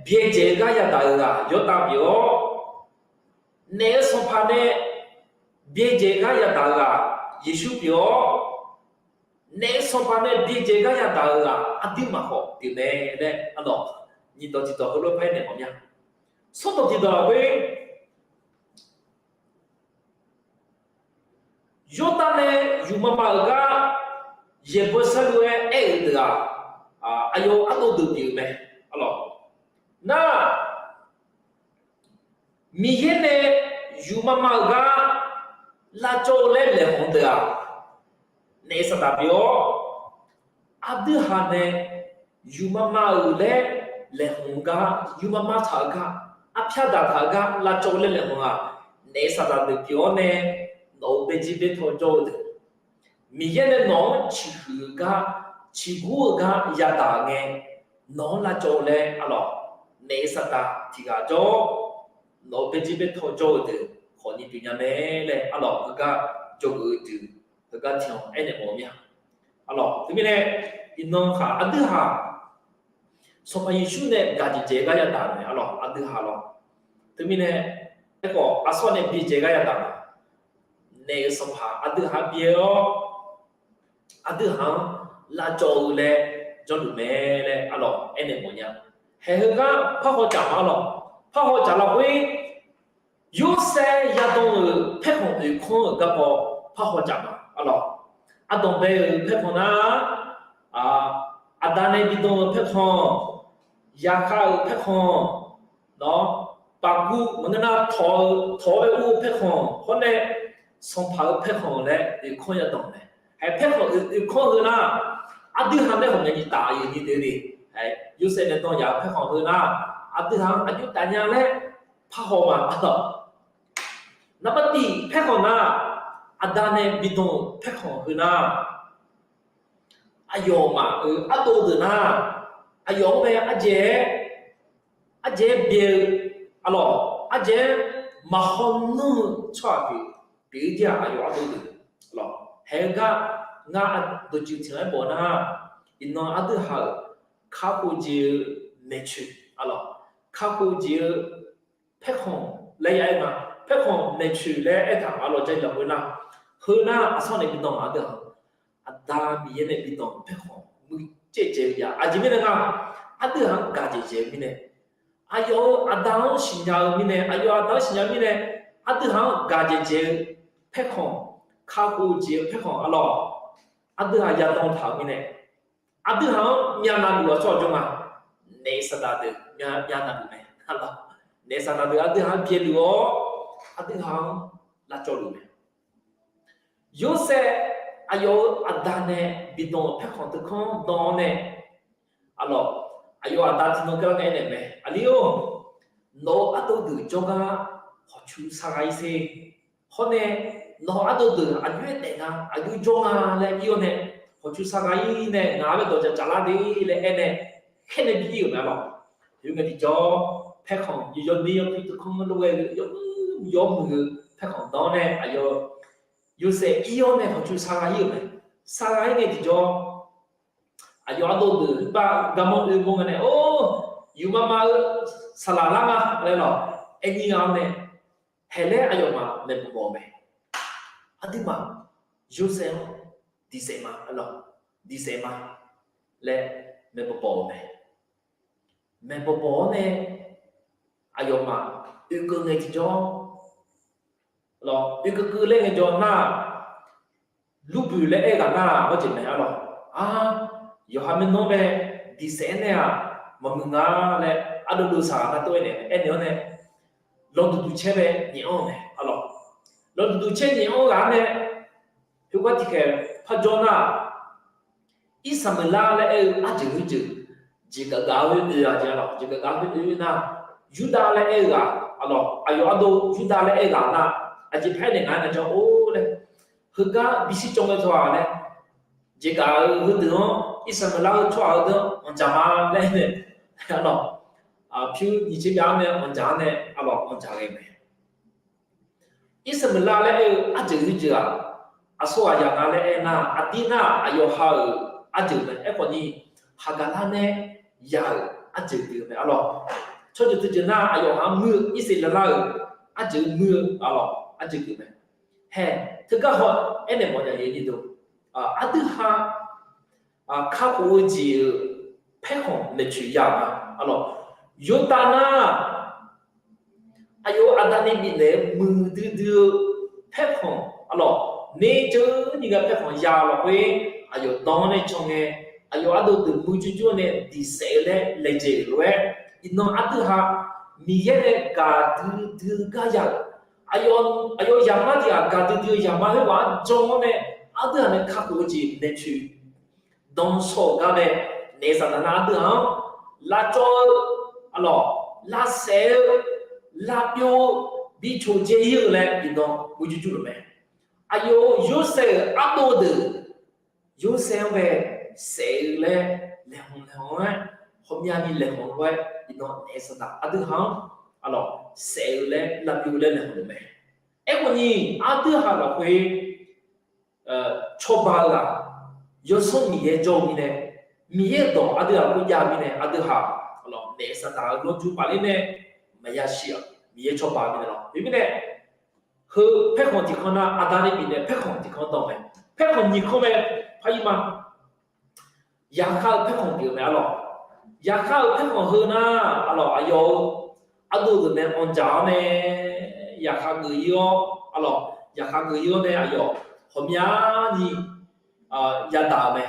byaerdzaeq-eu gar yadaq-euq ghaq Yawrtav pyeuf-awr, naef-eu sanqpaq nae byaerdzaeq gar yadaq-euq ghaq Yeqsur pyeuf-awr, naef-eu sanqpaq nae byaerdzaeq gar yadaq-euq ghaq aqduimaf khawf pyeuf mae laer arlawq, nyiqdawq tiqdawq heulof-aer naeq mawf mya. Sawrdawq tiqdawq lafkhoer Yawrtav nae yufmav mav-euq gar yaeqbawq sharlu-aer aer-euq deuq-aq, aqyawf ardov deuq pyeuf-eu mae. Arlawq, nar, Miqyaer nae yufmav mav-euq gar lavcawv-eu laer laeqhmq deuq-aq, naef Saqdaq pyeuf-awr, aqdui haq nae yufmav mav-euq laer laeqhmq-eu gar, yufmav mav taq-euq gar, arpyar daq taq-euq gar lavcawv-eu laer laeqhmq-aq, naef Saqdaq deuq pyeuf-awr nae, nawq-euq baerjir baertaw jawr-eu deuq, Miqyaer nae nawq-anr ciqhuiq-eu gar, ciqgur-eu gar yadaq ngae, nawq-anr lavcawv-eu laer arlawq, naef Saqdaq tiq ghaq jawr-awr, nawq-euq baerjir baertaw jawr-eu deuq khawfni pyeufnya mae laer arlawq, heugar jawrgeuf-eu deuq, heugar tiq-anr aernaeq mawf-eu mir-a. Arlawq, teumirnae iqnan khaq aqdui haq Sanqpaq Yeqsur nae gaqjeq dzaeq-eu gar yadaq-euq mae arlawq, aqdui haq lawq. Teumirnae, aerkhawf aqsur nae byaerdzaeq gar yadaq-euq, naef-euq sanqpaq aqdui haq byae-awr, aqdui haq-anr lavcawv-eu laer janrluf mae laer arlawq aernaeq mawfnya. Haeq heugar parhaw caf ma arlawq. Parhaw caf lafkhoer Yorsaev yadan-euq paerkhanq oeqkanr-euq garkawv parhaw caf ma arlawq. Ardanq bae-euq paerkhanq nar, aqda nae bidan-eu paerkhanq, yaqkhav-euq paerkhanq, nawr, paqguv maqngeur nar tawq-eu, tawq-awr bae ur-eu paerkhanq hawr nae, sanqpaq-euq paerkhanq laer oeqkanr yadan mae. Haeq paerkhanq oeqkanr heu nar, aqdui haq nae hawq ngaeq ni taf-eu ni deuq-eu ni, Yorsaev nae dan yaf-eu paerkhanq heu nar, aqdui haq-anr aqjox taf nya laer parhaw ma arlawq. Naqbavtiq paerkhanq nar, aqda nae bidan-euq paerkhanq heu nar, aqyawfmaf-euq ardov deuq nar, aqyawf-anr bae ardzaeq-aer, ardzaeq-aer byae-eu arlawq, ardzaeq-aer maqhaw nanr-eu tsawrhaq pyeuf, pyeuf-ir jir-aq aqyawf ardov deuq arlawq. Haeq-eu gar ngar dawqtsuif tiq-anr aer bawf nar, iqnan aqdui haq-euq kakhof jeq-eu maeqtsoeq arlawq, kakhof jeq-eu paerkhanq laer ya aer nga, paerkhanq maeqtsoeq laer aertaq-euq arlawq, Jarlif lafkhoer nar, heu nar aqsur nae bidan-euq aqdui haq, aqda Miqyaer nae bidan-euq paerkhanq muiqdzaeq dzaeq-eu ya. Aqjeq mirnae nga, aqdui haq-anr gaqdzaeq dzaeq-eu mirnae, aqyawf-euq aqda-anr siqnya-eu mirnae, aqyawf aqda-anr siqnya-eu mirnae, aqdui haq-anr gaqdzaeq dzaeq-eu paerkhanq, kakhof jeq-eu paerkhanq arlawq, aqdui haq yadan taq-euq mirnae, aqdui haq-anr myavnav luf-eu tsawrhaq jawr nga. Naef Saqdaq deuq myavnav luf mae. Naef Saqdaq deuq aqdui haq-anr byaeluf-awr, aqdui haq-anr lavcawv luf mae. Yorsaev aqyawf-euq aqda nae bidan-euq paerkhanq teukanr dan-awr nae, arlawq, aqyawf aqda tiqnan keuvlar ngae aernaeq mae, Aqli-or, nawq-euq ardov deuq jawrgar hawqcu sar gha-ir sher. Hawr nae, nawq-euq ardov deuq aqjox-aer taef nga, aqjox jawr nga laer ir-awr nae, hawqcu sar gha-ir nae ngaq-anr bae dawq dzaqdzaq lar de laer aer nae, khaer nae bi ir-euq mae arlawq. Khoerngae tiqjawr, paerkhanq yawnyir yawpir teukanr lof ghae-eu yawmuiq yawmuiq-eu paerkhanq dan-awr nae, aqyawf Yorsaev ir-awr nae hawqcu sar gha-ir-euq mae. Sar gha-ir ngae tiqjawr, aqyawf ardov deuq bar garmanr oe mawr ngae nae, or, yufmav mav-eu saqlaq lar nga laer lawq, aer nyir gha-awr nae, haeq laer aqyawfmaf maeqbawq bawq-eu mae. Aqduimaf Yorsaev-anr diqsaef ma, diqsaef ma laer maeqbawq bawq-eu mae. Maeqbawq bawq-awr nae, aqyawfmaf oekeuv ngae tiqjawr, lawq, oekeuv keuv laer ngaejawr nar, Lurbuiq laer aer ghaq nar-aq, hawr jeq mae arlawq. Ar, yawqha maernmr mae, diqsaef-aer nae-aq, maqmuiq nga laer ardov dov saq ghaq nar tov-aer nae aernaeq-awr nae, lawduq duq caer mae nyaef-anr-eu mae arlawq. Lawduq duq caer nyaef-anr ghaq-anr nae, khoergar tiqkhaeq parjawr nar-aq, Irsaqmeuqlar laer aer-eu arjeuq khoerjeuq, jeqgaf gaf-eu oe-aq jeq arlawq, jeqgaf gaf-eu oe nar, Yurdav laer aer-eu ghaq arlawq, aqyawf ardov Yurdav laer aer-eu ghaq nar, aqjeq paer naeq nga nae jawr-or laer, heugar bishir cawv ngae tawq-aq laer, jeqgaf-eu heudeuq-anr, Irsaqmeuqlar-eu tsawrhaq heudeuq-anr anqdzaq ma laer nae, arlawq, pyur nyiq tser byav-anr nae anqdzaq-anr nae arlawq anqdzaq ghae mae. Irsaqmeuqlar laer aer-eu arjeuq khoerjeuq-aq, aqsur ghaq yaq nga laer aer nar, aqdir nar aqyawf ha-euq arjeuq mae. Aerkhawf ni, haqgaqlar nae ya-euq arjeuq pyeuf-eu mae arlawq. Tsawrjeuq teujeuq nar aqyawf-anr muir-eu Irsaqleqlav-euq arjeuq muir-eu arlawq, arjeuq pyeuf mae. Hae, teugar haw aernaeq mawfnya-eu ni deuq, aqdui ha kakhof-eu jeq-euq paerkhanq maeqtsoeq ya-euq ma arlawq. Yawdav nar, aqyawf-euq aqda nae bifnaeq-eu muiqdui dui-eu paerkhanq arlawq, nae jawr ni gar paerkhanq ya lafkhoer, aqyawf dan-anr nae caw ngae, aqyawf ardov deuq muiqjur jur-awr nae diqsaef-eu laer laejae-euq lof-aer, iqnan aqdui ha Miqyaer nae gaqdui dui-eu gar ya-euq, aqyawf zaqmar tiq ghaq gaqdui dui-eu zaqmar khoerghaq-anr jan-awr nae, aqdui ha nae kakhof-eu jeq maeqtsoeq dan shaw-euq gar nae, naef Saqdaq nar aqdui ha-anr lavcawv-eu arlawq, lavsaef-eu, lavbyov-eu, bi coqdzae ir-eu laer iqnan muiqjur jur-euq mae. Aqyawf-euq Yorsaev-euq ardov deuq, Yorsaev-anr bae saef-eu laer laeqhmq laeqhmq-aer, hawmya ni laeqhmq lof-aer iqnan naef Saqdaq aqdui ha-anr arlawq saef-eu laer lavbyov-eu laer laeqhmq-eu mae. Aerkhawf ni aqdui ha lafkhoer cawba-eu ghaq, Yawsanr Miqyaer jawr-eu mirnae, Miqyaer-euq dawq aqdui ha khoerjav mirnae, aqdui ha arlawq naef Saqdaq-euq lawrju paf ler nae maqya shir-aq, Miqyaer cawba mirnae lawr. Khoermirnae, heu paerkhanq tiq kanr nar, aqda nae bifnaeq paerkhanq tiq kanr danq mae. Paerkhanq nyiq kanr mae, par ir ma. Yaqkhav-eu paerkhanq pyeuf-eu mae arlawq. Yaqkhav-euq paerkhanq heu nar arlawq, aqyawf-euq ardov deuq nae anqdzaq-awr nae, yaqkhav geuf ir-awr arlawq, yaqkhav geuf ir-awr nae aqyawf hawmya ni yadaq-euq mae.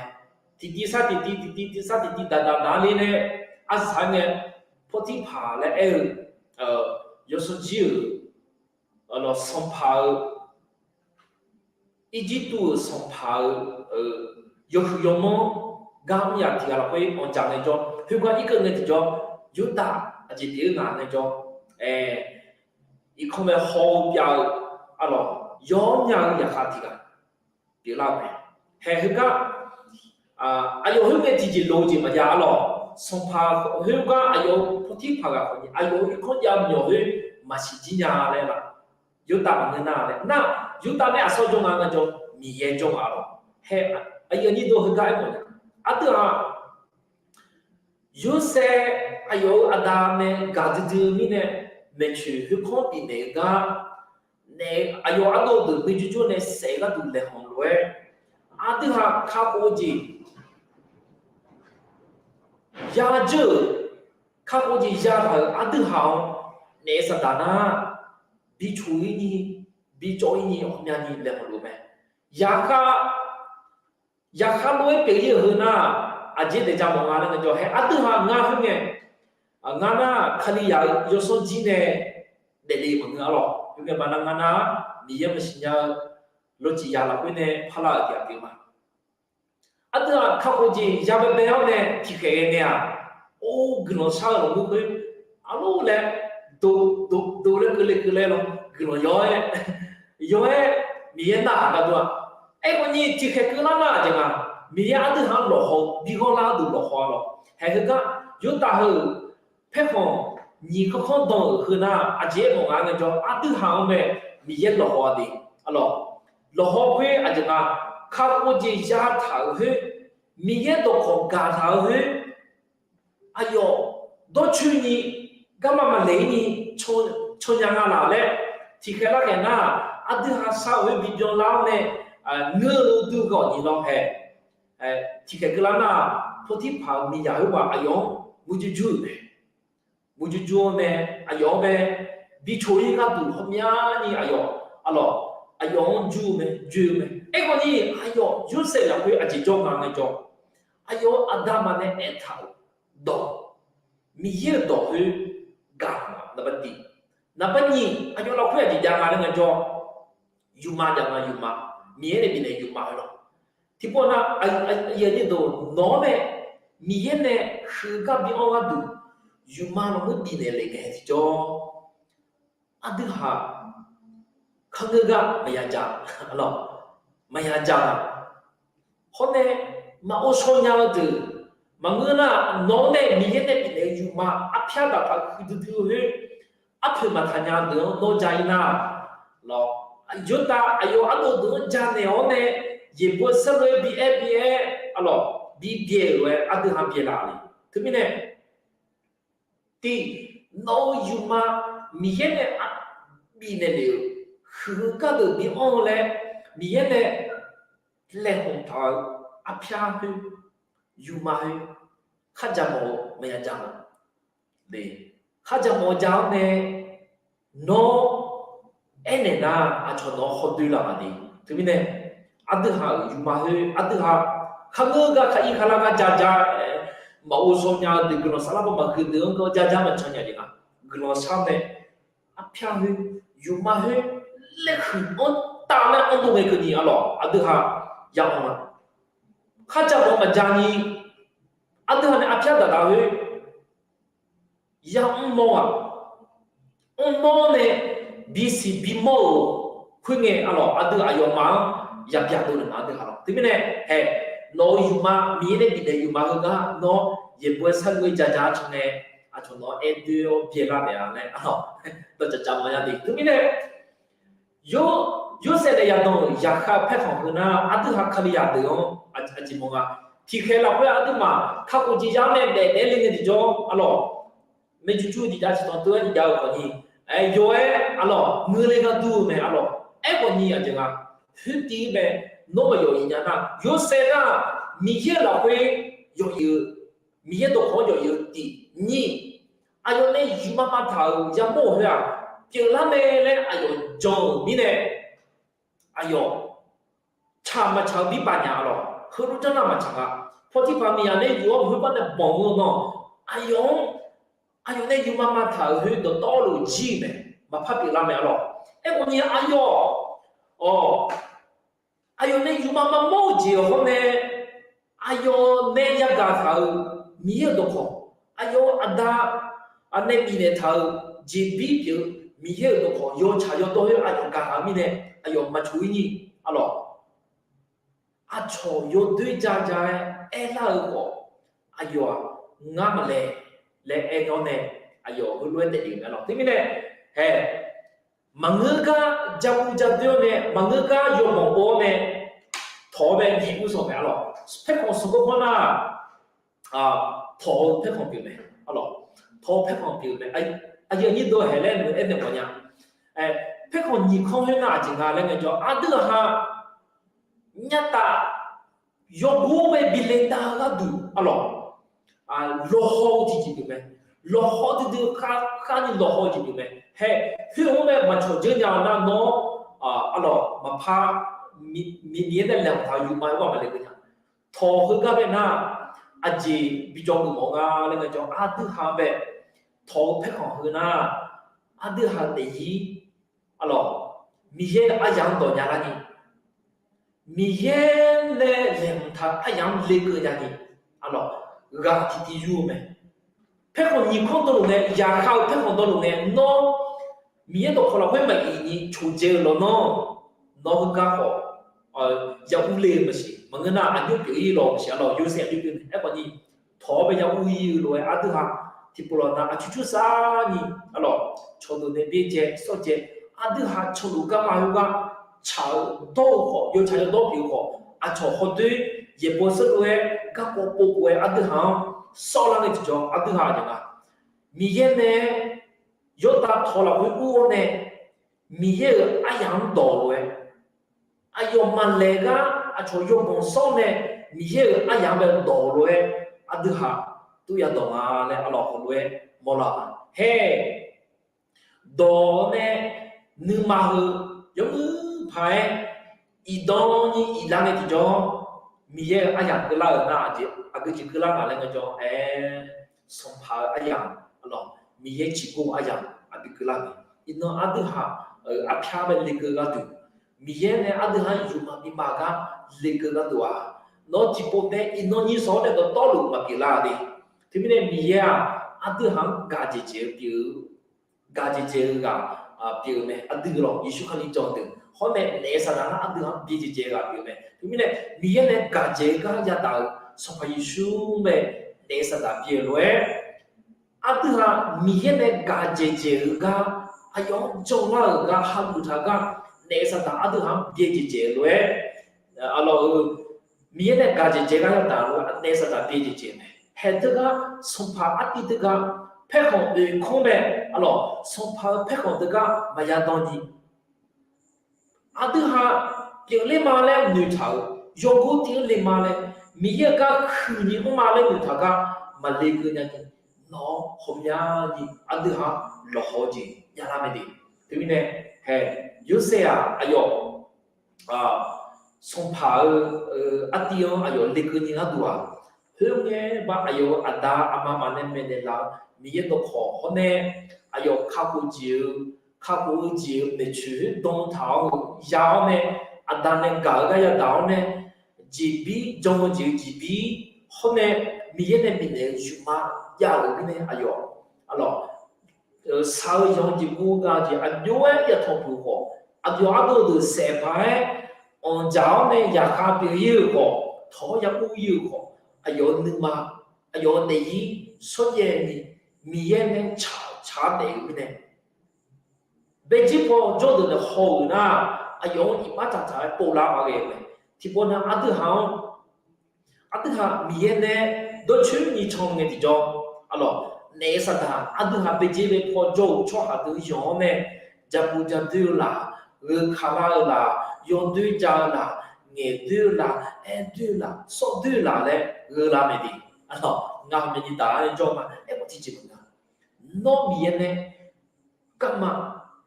Tiqtiv sar tiqtiv, tiqtiv sar tiqtiv daq daq daq ler nae, arsaq-aer nae Pawrtirpaq laer aer-eu yawsanr jir-euq arlawq sanqpaq-eu, Irjirtuv-euq sanqpaq-euq yawhuiq yawmanr gar mr yaf tiq ghaq lafkhoer anqdzaq ngaejawr, khoergar irkeuv ngae tiqjawr, Yurdav aqjeq pyeuf-eu ngaq ngaejawr, iqkanr bae haw-eu pyav-eu arlawq, yawr nya-eu yaqkhav tiq ghaq pyeuflar-eu mae. Hae heugar, aqyawf khoerngae tiqjeq loq-eu jeq maqjav arlawq. Sanqpaq khoergar aqyawf-euq pawrtirpaq ghaq khawf ni aqyawf-euq irkanr jav myawq khoer maqsiq jir nya laer laf. Yurdav maqngeur nar laer nar, Yurdav nae aqsawr jawr nga ngaejawr, Miqyaer jawr nga arlawq. Hae, aqyuif aqnyir dov heugar aermawf nya, aqdui-aq, Yorsaev aqyawf-euq aqda nae gaqdui dui-eu mirnae, maeqtsoeq khoerkanr bifnaeq-eu gar nae, aqyawf ardov deuq muiqjur jur nae saef-eu gharduq laeqhmq lof-aer, aqdui ha kakhof-eu jeq ya dzeur-euq, kakhof-eu jeq ya taq-euq aqdui ha-anr naef Saqdaq nar, bi coq ir ni, bi cawv ir ni, hawmya ni laeqhmq lof mae. Yaqkhav, yaqkhav lof-aer pyeuf ir-euq heu nar, aqjeq daeq ja mawf nga laer ngaejawr, hae aqdui ha ngar khoerngae, ngar nar Kalizaq-euq yawsanr jir nae daefle maqngeur arlawq. Khoerngae baqda ngar nar, Miqyaer maqsiq nya-eu lawciq yaq lafkhoer nae parlar-euq tiq ghaq pyeuf ma. Aqdui-aq kakhof jeq ya baebae-awr nae tiqkhaeq ghae ngae-aq, or guiqlanq shar-eu lafkhoer khoer, arlawr laer, dov dov laer keuvle keuvle lawr guiqlanq yaw-aer, yaw-aer Miqyaer narhaq gardov-a. Aerkhawf ni tiqkhaeq keuvlar nar aqjeq nga, Miqyaer aqdui ha-anr lawqhaw bi ghanrlar-eu deuq lawqhaw-a lawq. Hae heugar, Yurdav heu-euq paerkhanq nyiq kanr kanr dan-euq heu nar, aqjeq aermawf nga ngaejawr, aqdui ha-anr mae, Miqyaer lawqhaw-a de. Arlawq, lawqhaw khoer aqjeq nga, kakhof jeq ya taq-euq khoer, Miqyaer dawqkawq gaq taq-euq khoer, aqyawf dawrcoeni garma maqlaeq-ir ni caw nya nga laf laer tiqkhaeq larkhaeq nar, aqdui ha shar-euq khoer bibyan lar-awr nae ngeur-eu dui ghawq ni lawr hae. Tiqkhaeq keuvlar nar, Pawrtirpaq-euq miqyaq khoerghaq aqyawf-anr murjur jur-euq mae. Murjur jur-awr nae, aqyawf-anr bae bi coq-ir gharduq hawmyani aqyawf arlawq, aqyawf-anr jur-eu mae, joe-eu mae. Aerkhawf ni aqyawf Yorsaev lafkhoer aqjeq jawr nga ngaejawr, aqyawf-euq aqda maqnae aertaq-euq dawq, Miqyaer-euq dawq khoer gaq-euq ma. Naqba tiq, naqba nyiq aqyawf lafkhoer aqjeq jav nga laer ngaejawr, yufma jav nga, yufma. Miqyaer nae bifnaeq yufma-eu lawr. Tiqpov nar, nawq-anr nae, Miqyaer nae huiq gar bi anr gharduq, yufma lafkhoer bifnaeq le ngae tiqjawr, aqdui ha kangeur gar maqya ja, maqya ja-a. Hawr nae, maqghovshaw nya-eu deuq maqngeur nar, nawq-anr nae Miqyaer nae bifnaeq-eu yufma arpyar daqtaq huiqdui dui-eu khoer, arpoeq maqtaq nya-eu deuq-anr nawr ja-ir nar, lawq, yawtav aqyawf ardov deuq-anr janaeq-awr nae, yeqbov saerlof-aer bi aer bi aer, arlawq, bi byae-euq lof-aer aqdui ha byaelar le. Teumirnae, tiq, nawq-euq yufma Miqyaer nae bifnaeq lef-euq huiq-eu gardeuq bi anr-eu laer, Miqyaer nae laeqhmq taq-eu arpyar khoer, yufma khoer, kharjaq mawf-eu maqya ja ma. Kharjaq mawf-eu ja-awr nae, nawr aernaeq nar aqcawq nawq-anr hawdoer laf ma de. Teumirnae, aqdui ha-euq yufma khoer aqdui ha, kharngeur gar kar-ir kharlar gar ja ja, maqghov shaw nya-eu deuq guiqlanq sharlar baw maqhuiq deuq-anr gar ja ja maqcan nya jeq nga. Guiqlanq shar nae, arpyar khoer, yufma khoer, laer huiq-anr taf laer anr dov ngae keuvni arlawq aqdui ha ya anr ma. Kharjaq mawf maqja ni, aqdui ha nae arpyar daqdaq khoer, yamr mawr-aq, mrmawr nae bisiq bimawr-euq khoerngae arlawq aqdui aqyawfmaf-anr yabyaq dovnaeq ma aqdui ha lawq. Teumirnae, haeq, nawq-euq yufma Miqyaer nae bifnaeq yufma heugar nawr yaeqbawq-aer sharluf-aer ja ja-ar can nae, aqcawq nawq-anr aer doer-awr byaelar naeq-a laer arlawq, dawqcavcaf maqya de. Teumirnae, Yorsaev nae yadan-euq zaqkhav-eu paerkhanq heu nar aqdui ha Kalizaq deuq-anr aqjeq mawf nga. Tiqkhaeq lafkhoer aqduimaf kakhof jeq ya-anr nae daef daef-aer le ngae tiqjawr arlawq, maeqjuq jur jeq jav tiqtanq teu-aer jeq jav-eu khawfni, yawf-aer arlawq ngeur le gar dur-eu mae arlawq. Aerkhawfni aqjeq nga, khoertiv mae, nawr maqyawf iq nya nar Yorsaev nar Miqyaer-euq lafkhoer yawf iq-eu, Miqyaer dawqkawq-anr yawf iq-eu tiq nyir, aqyawf nae yufma ma taq-euq yamawr-euq khoer-aq, pyeuflar mae laer aqyawf jan-euq mirnae, aqyawf tsaq maqtsaq-eu birpav nya arlawq, heulof janr nar maqtsaq nga. Pawtiqpaq miqyaq nae yuf-awr maqheu bar nae banq-eu nawr, aqyawf-anr, aqyawf nae yufma ma taq-euq khoer dawqtawvluf jir-euq mae, maqpar pyeuflar mae arlawq. Aerkhawfni aqyawf, awq, aqyawf nae yufma ma mawr-eu jeq-euq hawr nae, aqyawf nae yagaq taq-euq Miqyaer-euq dawqkawq, aqyawf aqda anae bifnaeq taq-euq jeqbir pyeuf-eu Miqyaer-euq dawqkawq yawtsaq yawdawr khoer aqyawf gaq-eu mirnae, aqyawf maqcoq-ir ni arlawq. Aqcawq yawdoer ja ja-aer aerlar-eu khawf, aqyawf-aq ngar maqlae laer aer-awr nae, aqyawf heulof-aer daefle-euq mae arlawq. Teumirnae, haeq, maqngeur gar jaguv jadoer-awr nae, maqngeur gar yawbanq pov-awr nae, tawq-awr bae nyiq ur sanq mae arlawq. Paerkhanq sanqbof kawr nar, tawq-eu paerkhanq pyeuf mae arlawq. Tawq-eu paerkhanq pyeuf mae. Aqyuif aqnyir deuq haeq laer noeq aer naeq mawf nya. Paerkhanq nyiq kanr khoer nar aqjeq nga laer ngaejawr, aqdui ha nyataf yawgor bae bi le dav-eu gharduq arlawq, lawqhaw-eu tiqjeq pyeuf mae. Lawqhaw duidui kharni lawqhaw-eu jeq pyeuf mae. Haeq, khoer-anr nae maqcawq dzeur nya-eu nar nawr, arlawq, maqpar, Miqyaer nae laeqhmq taq-eu yufma-aer ghaq maqle geu nya. Tawq heugar bae nar, aqjeq bi jawr geuf mawf nga laer ngaejawr, aqdui ha-anr bae tawq-eu paerkhanq heu nar, aqdui ha-eu daefzir arlawq, Miqyaer-euq aryamq-anr dawq nya larni, Miqyaer nae laeqhmq taq-eu aryamq-anr lekeuv nya ni arlawq, ghaq tiqtiv yur-eu mae. Paerkhanq nyiq kanr dawqluf nae, zaqkhav-eu paerkhanq dawqluf nae nawr Miqyaer dawqkawq lafkhoer maqif ni coqdzae-eu lawq nawr, nawr heugar khawf ya urle-eu maqsiq. Maqngeur nar aqjox pyeuf-ir lawq maqsiq arlawq, Yorsaev aqjox pyeuf-ir mae. Aerkhawfni, tawq-awr bae ya ur-ir-eu lof-aer aqdui ha tiqpov lawq nav aqcur cur sar ni arlawq, cawqdeuq nae byaerdzae sawrdzae, aqdui ha cawqluf garma heugar tsaq-eu dawr-eu khawf, yawtsaq yawdawr pyeuf-eu khawf, aqcawq hawdoer yaeqbawq seurlof-aer garkawv povkov-aer aqdui ha-anr sawrlar nae tiqjawr aqdui ha aqjeq nga. Miqyaer nae yawdav tawq lafkhoer ur-awr nae, Miqyaer-euq aryamq-anr dawq lof-aer, aqyawf maqlaeq gar aqcawq yawbanq sawr nae Miqyaer-euq aryamq-anr bae dawq lof-aer, aqdui ha tur yadawq nga laer arlawq heulof-aer mawrlar-a. Haer, dawq-eu nae nuima heu yawmuiq paq-aer iqdan ni iqlar nae tiqjawr, Miqyaer-euq aryamq keuvlar-euq nar aqgeu jeq keuvlar nga laer ngaejawr-aer, sanqpaq-eu aryamq arlawq, Miqyaer ciqgor aryamq aqbi keuvlar mae. Iqnan aqdui ha-euq arpyar bae lekeuv gharduq, Miqyaer nae aqdui ha-anr yufmaf bimaf gar lekeuv gharduq-aq, nawr tiqpov taef iqnan nyiq sanq-awr nae dawqtawvluf maqpyeuf lar de. Teumirnae Miqyaer-aq, aqdui ha-anr gaq dzaeqdzaeq-eu pyeuf-eu gaq dzaeqdzaeq-eu ghaq pyeuf-eu mae. Aqdui lawq, Yeqsur Kali jan deuq hawr nae naef saqdaq nar aqdui ha-anr byae dzaeqdzaeq-eu ghaq pyeuf-eu mae. Teumirnae Miqyaer nae gaq dzaeq-eu gar yadaq-euq Sanqpaq Yeqsur mae. Naef saqdaq pyeuf-eu lof-aer, aqdui ha Miqyaer nae gaq dzaeqdzaeq-eu gar, aqyawf-anr janlar-euq gar, hageuf taq-eu gar, naef saqdaq aqdui ha-anr byae dzaeqdzaeq-eu lof-aer, arlawq-euq Miqyaer nae gaq jeq dzaeq gar yadaq lof-aer aqnaeq-eu Saqdaq byae jeq jeq mae. Haeq teugar, sanqpaq artiv teugar, paerkhanq oeq kanr bae, arlawq, sanqpaq-eu paerkhanq teugar maqya dan ni, aqdui haq pyeufler ma laer noeqtaq-euq, yawgor tiv-anr le ma laer, Miqyaer-euq gar huiqni anr ma laer noeqtaq gar maqle keuv nya ni, nawq-anr hawmya ni aqdui haq lawqhaw-eu jeq javlar mae de. Teumirnae, haeq, Yorsaev-aq aqyawf sanqpaq-eu artiv-anr aqyawf lekeuv ni gharduq-aq, khoerngae bar aqyawf-euq aqda aqma maqnae maeqnaeq laf-eu Miqyaer dawqkawq hawr nae, aqyawf kakhof jeq-eu, kakhof-eu jeq-euq maeqtsoeq khoer dan taq-awr ya-awr nae, aqda nae gaq-eu gar yadaq-awr nae, jeqbir jan-eu jeq-eu jeqbir hawr nae, Miqyaer nae bifnaeq-eu yufma jav-euq mirnae aqyawf, arlawq, shaq-eu yanq-eu jeq guv ghae jeq aqjox-aer yatanq puq khawf, aqyawf ardov deuq saef paq-aer anqdzaq-awr nae yaqkhav pyeuf ir-euq khawf, tawq-awr ya ur ir-euq khawf, aqyawf-euq nuima, aqyawf-euq daefzir shawrjaev ni Miqyaer nae tsaq tsaq-aer daef-eu mirnae, baejir paw jawrdeuq nae haw-euq nar, aqyawf-anr iqbax taqtaq-aer povlar-a ghae-eu mae. Tiqpov nav aqdui haq-anr, aqdui haq Miqyaer nae dawrcoeni can ngae tiqjawr, arlawq, naef Saqdaq aqdui haq baejae bae paw jawr-euq tsawrhaq deuq-anr yawq-anr nae, jabuq jadoer-eu laf, gheu kala-eu laf, yawdoer jav-eu laf, ngaeqdoer-eu laf, aerdoer-eu laf, sawrdoer-eu laf laer gheu lar mae de. Arlawq, ngaq-euq myavni daq-aer jawr ma, aermawf tiqjeq maqnga. Nawr Miqyaer nae garma